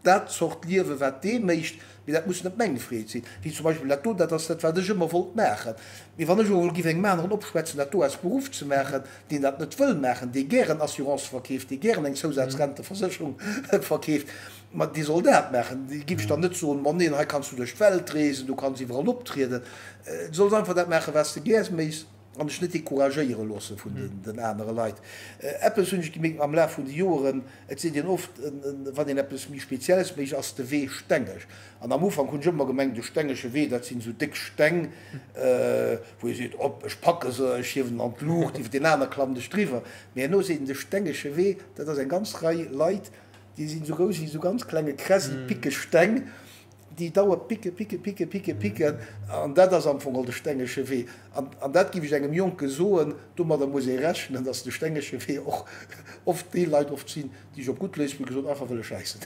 dat Zort Liewen, wat dee mécht, mee dat muss net meng Freed sinn. Wéi zum Beispill dat do, dat ass dat, wat ech ëmmer wollt maachen. Mee wann ech elo giff engem aneren opschwätzen, dat do als Beruff ze maachen, deen dat net wëll maachen, dee gären Assurance verkeeft, dee gären eng Zousazrenteversécherung verkeeft, ma dee soll dat maachen. Dee giff ech dann net soen, ma neen, hei kanns du duerch d'Welt reesen, du kanns iwwerall optrieden. Du solls einfach dat maachen, wat s de gär méchs. An dech net decouragéiere loosse vun den anere Leit. Eppes hunn ech gemierkt am Laf vun de Joeren, et seet een oft, wann een eppes méi Spezielles mécht, ass de Wee stengeg. An am Ufank hunn ech ëmmer gemengt, de stengege Wee, dat sinn esou déck Steng, wou ee seet, op, ech packe se, ech hiewen an d'Luucht, iwwer deen aner klammen ech driwwer. Mee herno seet een, de stengege Wee, dat ass eng ganz Rei Leit, déi sinn esou grouss wéi esou ganz klenge Kräsi, pickeg Steng. Déi dauert picke, picke, picke, picke, picken, an dat ass am Fong all de stengege Wee. An, an dat géif ech engem Jonke soen, domadder muss ee rechnen, datt de stengege Wee och oft déi Leit oft sinn, déi sech op gutt Léiss, wéi gesot, einfach wëlle schäissen.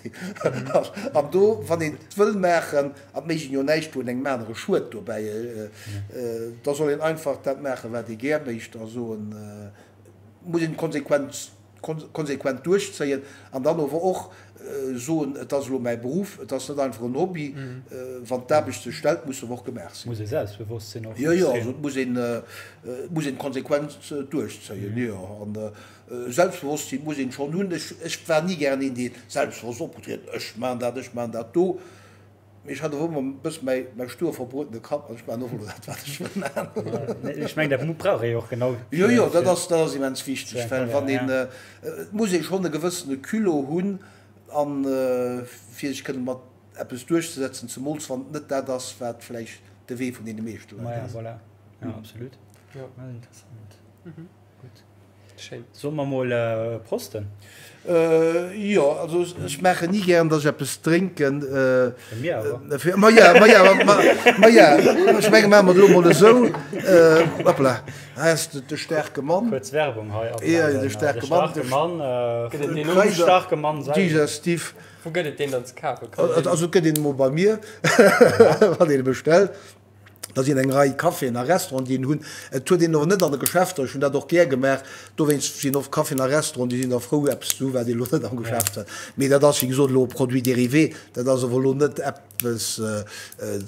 An do, wann een et wëll maachen, an et mécht een jo näischt, wou een engem anere schued dobäi, da soll een einfach dat maachen, wat ee gär mécht a soen, muss een d'Konsequenz konsequent duerchzéien an dann ower och soen, et ass elo mäi Beruff, et ass net einfach en Hobby. Wann d'Aarbecht sech stellt, muss se awer och gemaach sinn. Muss ee selbstbewosst sinn och. Jo, jo, also et muss een, et muss een d'Konsequenz duerchzéien, jo. An Selbstbewosstsinn muss een schonn hunn. Ech, ech war ni gären een, dee selbstbewosst opgetrieden, ech maachen dat, ech maachen dat do. Mee ech hat och ëmmer e bësse mäi, mäi stur verbruetene Kapp an ech maachen och elo dat, wat ech wëll maachen. Ech mengen, dat brauch ee jo och genau. Jo, jo, dat ass, dat ass immens wichteg, well wann een, et muss ee schonn e gewëssene Culot hunn an fir sech kënne mat eppes duerchzesetzen, zemools wann et net dat ass, wat vläicht de Wee vun deene meeschte Leit ass. Maja, voilà, jo, absolut. Jo. Interessant. Gutt. Schéin. Solle mer mol prosten? Jo, also ech maachen ni gären, dass ech eppes drénken. Mir awer. Ma ja, ma ja, ma ja, ech menge maache mer et elo mol esou. Hoppla, hei ass de staarke Mann. Kuerz Werbung hei. Jo, de staarke Mann. De staarke Mann. Gëtt et deen och? Staarke Mann selwer. Digestif. Wou gëtt et deen dann ze kafen? Also et gëtt een emol bei mir, wann een e bestellt. Da sinn eng Rei Caféen a Restauranten, déi en hunn. Et huet een och net an de Geschäfter. Ech hunn dat och gär gemaach. Dowéinst sinn oft Caféen a Restauranten, déi sinn da frou, eppes ze hu wat een elo net am Geschäft huet. Mee dat ass, wéi gesot, elo e Produit dérivé. Dat ass awer elo net eppes,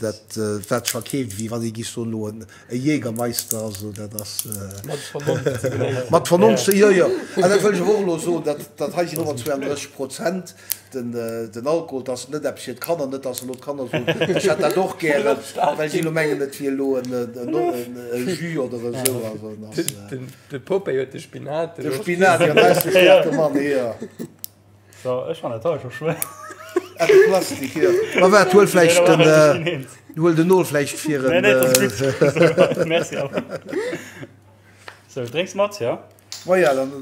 dat wat sech verkeeft, wéi wann ee géif soen, elo e Jägermeister. Also dat ass. Mat Vernonft ze genéissen. Mat Vernonft, jo, jo. An dat wëll ech awer och elo soen, dat dat hei sinn iwwer 32 Prozent. Den Alkohol, dat ass net eppes fir d'Kanner, net dass elo d'Kanner soen, ech hätt dat och gären, well si elo mengen, et wier elo e Jus oder esou. Also en ass. De Popeye huet de Spinat. De Spinat, jo, dat ass de staarke Mann, jo. So, ech fannen dat hei scho schwéier. Ah, de Plastik, jo. Ma waart, huel vläicht den, huel den Nol vläicht fir en. Nee, nee, dat ass gutt. Merci awer. Sou, drénks mat, jo? Maja, dann.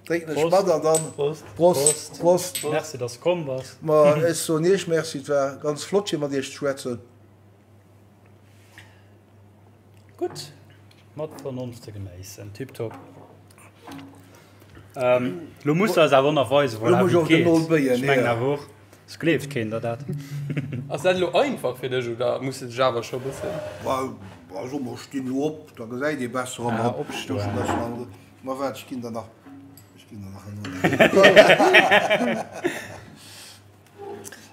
Drénken ech mat an dann Prost. Prost. Prost. Merci, dass de komm bass. Ma ech soen Iech Merci, et war ganz flott fir mat Iech ze schwätzen. Gutt, mat Vernonft ze genéissen, tiptop. Lo muss de eis awer och nach weisen, voilà, wéi et geet. Ech mengen awer och, es gleeft keen der dat. Ass dat elo einfach fir dech oder muss de dech awer scho bëssen. Bah, soe mer, ech stinn elo op, da gesäit ee besser. Ah, opstoen. Ma waart, ech ginn der nach, ech ginn der nach en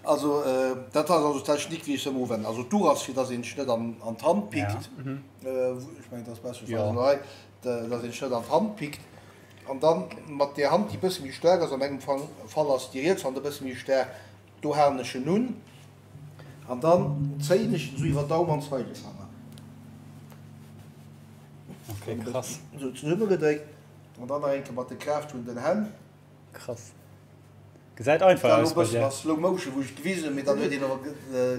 Also, dat ass also d'Technik, wéi ech se ëmmer uwenden. Also d'Duch ass, fir dass een sech net an d'Hand pickt. Ech mengen, dat ass besser, ech weisen elo hei, dass een sech net an d'Hand pickt. An dann mat där Hand, déi e bësse méi staark ass, a mengem Fall ass déi riets Hand e bësse méi staark, do halen ech en un an dann zéien ech en esou iwwer Daum an Zeigefanger. Okay, krass. Esou zesummegedréckt an dann nach eng Kéier mat de Kraaft vun den Hänn. Krass. Gesäit einfach aus bei dir. War elo bëssen a Slow Motion wou ech et gewisen hunn, mee dann huet een awer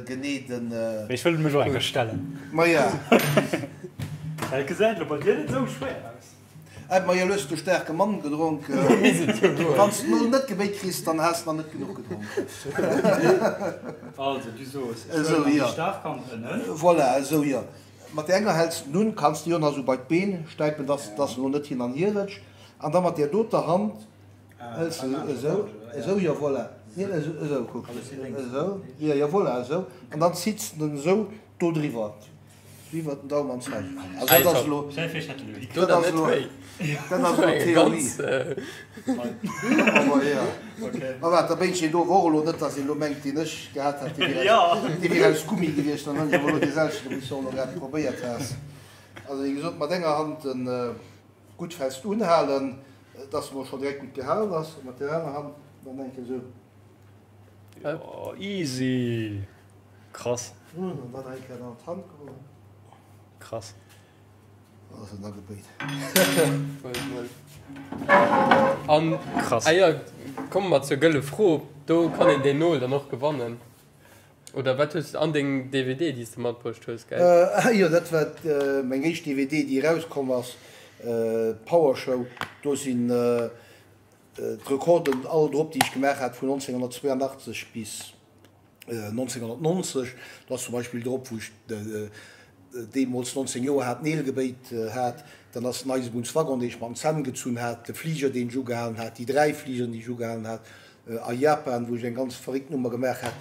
genee den. Mee ech wëll et mech och eng Kéier stellen. Maja. Et gesäit elo bei dir net esou schwéier aus. Ah maja, lo hues de staarke Mann gedronk. Wann s de elo net gebéit kriss, dann has de nach net genuch gedronk. Also du soos, ech huelen dann déi staark Hand ënnen. Voilà, esou jo. Mat där enger häls de en un, kanns de jo nach esou bei d'Been stäipen, dass dass en elo net hin an hier rëtscht. An da mat där doter Hand hëls de esou, esou, jo voilà, neen esou, esou, kuck, esou, jo, jo voilà, esou. An dann zitts de en esou do driwwer. Iwwer den Daumen an Zeigefanger. Also dat ass elo, dat ass elo, dat ass elo Theorie. Awer jo. Ma wat, da béinst een do awer och elo net, datt een elo mengt, deen ech gehat hätt, dee wier aus, dee wier aus Gummi gewiescht. Dann hunn ech awer elo dee selwechten, wou s de och elo grad probéiert has. Also wéi gesot, mat enger Hand en gutt fest unhalen, datt en och scho direkt gutt gehalen ass, a mat där aner Hand dann eng Kéier esou. Oh, easy! Krass. Krass. An Krass. Eier komme mer zur gëlle Fro, do kann een deen Nol dann och gewannen. Oder wat hues an deng DVD déi s de matbruecht hues, gell? Ah jo, dat war meng éischt DVD déi erauskomm ass, d'Power Show. Do sinn d'Rekorden all drop déi ech gemaach hat vun 1982 bis 1990, do ass zum Beispill drop, wou ech deemools 19 Joer hat, d'Neel gebéit hat, dann ass den Eisebunnswaggon, dee ech mam Zänn gezunn hat, de Fliger, deen ech ugehalen hat, déi 3 Fligeren, déi ech ugehalen hat, a Japan, wou ech eng ganz verréckt Nummer gemaach hat,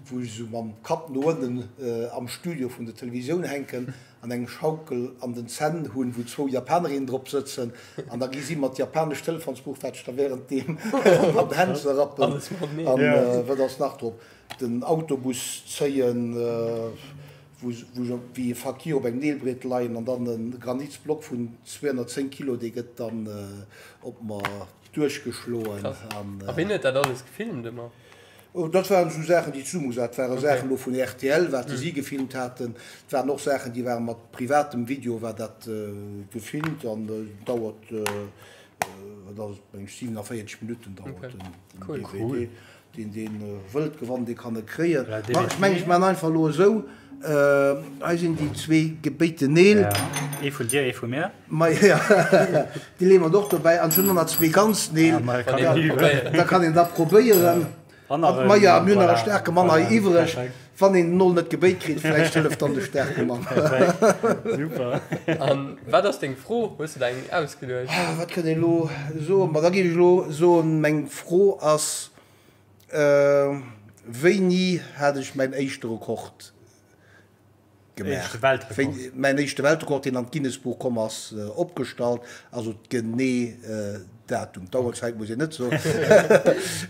wou ech esou mam Kapp no ënnen am Studio vun der Televisioun hänken an eng Schaukel an den Zänn hunn, wou zwou Japanerinnen drop sëtzen an da gi si mer d'japanescht Telefonsbuch, wat ech da wärenddeem mat den Hänn ze rappen. An wat ass nach drop? Den Autobus zéien, wou ech wéi e Fakir op engem Neelbriet leien an dann e Granitsblock vun 210 Kilo, dee gëtt dann op mer duerchgeschloen. Krass. A ween huet dat alles gefilmt ëmmer? Dat waren esou Saachen, déi zesummegesat waren. Saachen elo vun rtl, wat si gefilmt haten. Et waren och Saachen, déi ware mat privatem Video war dat gefilmt an dauert, wat ass et, meng ech 47 Minutten dauert den DVD. Deen deen wëllt gewannen, dee kann e kréien. Ma ech mengen, ech maachen einfach elo esou, hei sinn déi zwee gebéiten Neel. Ee vun dir, ee vu mir. Ma jo, déi leeë mer och dobäi. An ech hunn och nach zwee ganz Neel. Da kann een da probéieren. Maja, mir hunn nach e staarke Mann hei iwwreg. Wann een den Nol net gebéit kritt, vläicht hëlleft dann de staarke Mann. Super. An wat ass deng Fro? Hues de der eng ausgeduecht? Wat kënnt een elo soen? Ma da géif ech elo soen, meng Fro ass, Wéini hat ech mäin éischte Rekord gemaach? Mäin éischte Weltrekord, deen an d'Guinness-Buch komm ass, opgestallt. Also d'genee Datum, d'Auerzäit muss een net soen,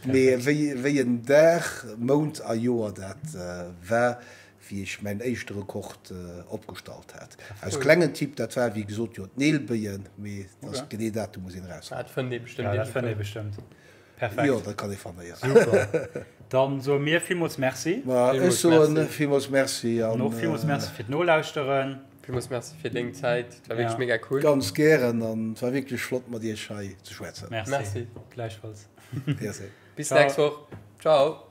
mee wéi en Dag, Mount a Joer dat war, wéi ech mäin éischte Rekord opgestallt hat. Aus klengen Typ, dat war wéi gesot jo d'Neel béien, mee dat genee Datum muss een erausfannen. Dat fënnt ee bestëmmt. Ja, dat fënnt ee bestëmmt. Perfekt. Jo, dat kann ee fannen, jo. Super. Dann soe mir villmools Merci. Ma ech soen villmools Merci. An och villmools Merci fir d'Nolauschteren. Villmools Merci fir deng Zäit. Et war wierklech mega cool. Ganz gären an et war wierklech flott mat iech hei ze schwätzen. Merci. Gläichfalls. Merci. Bis nächst Woch. Ciao.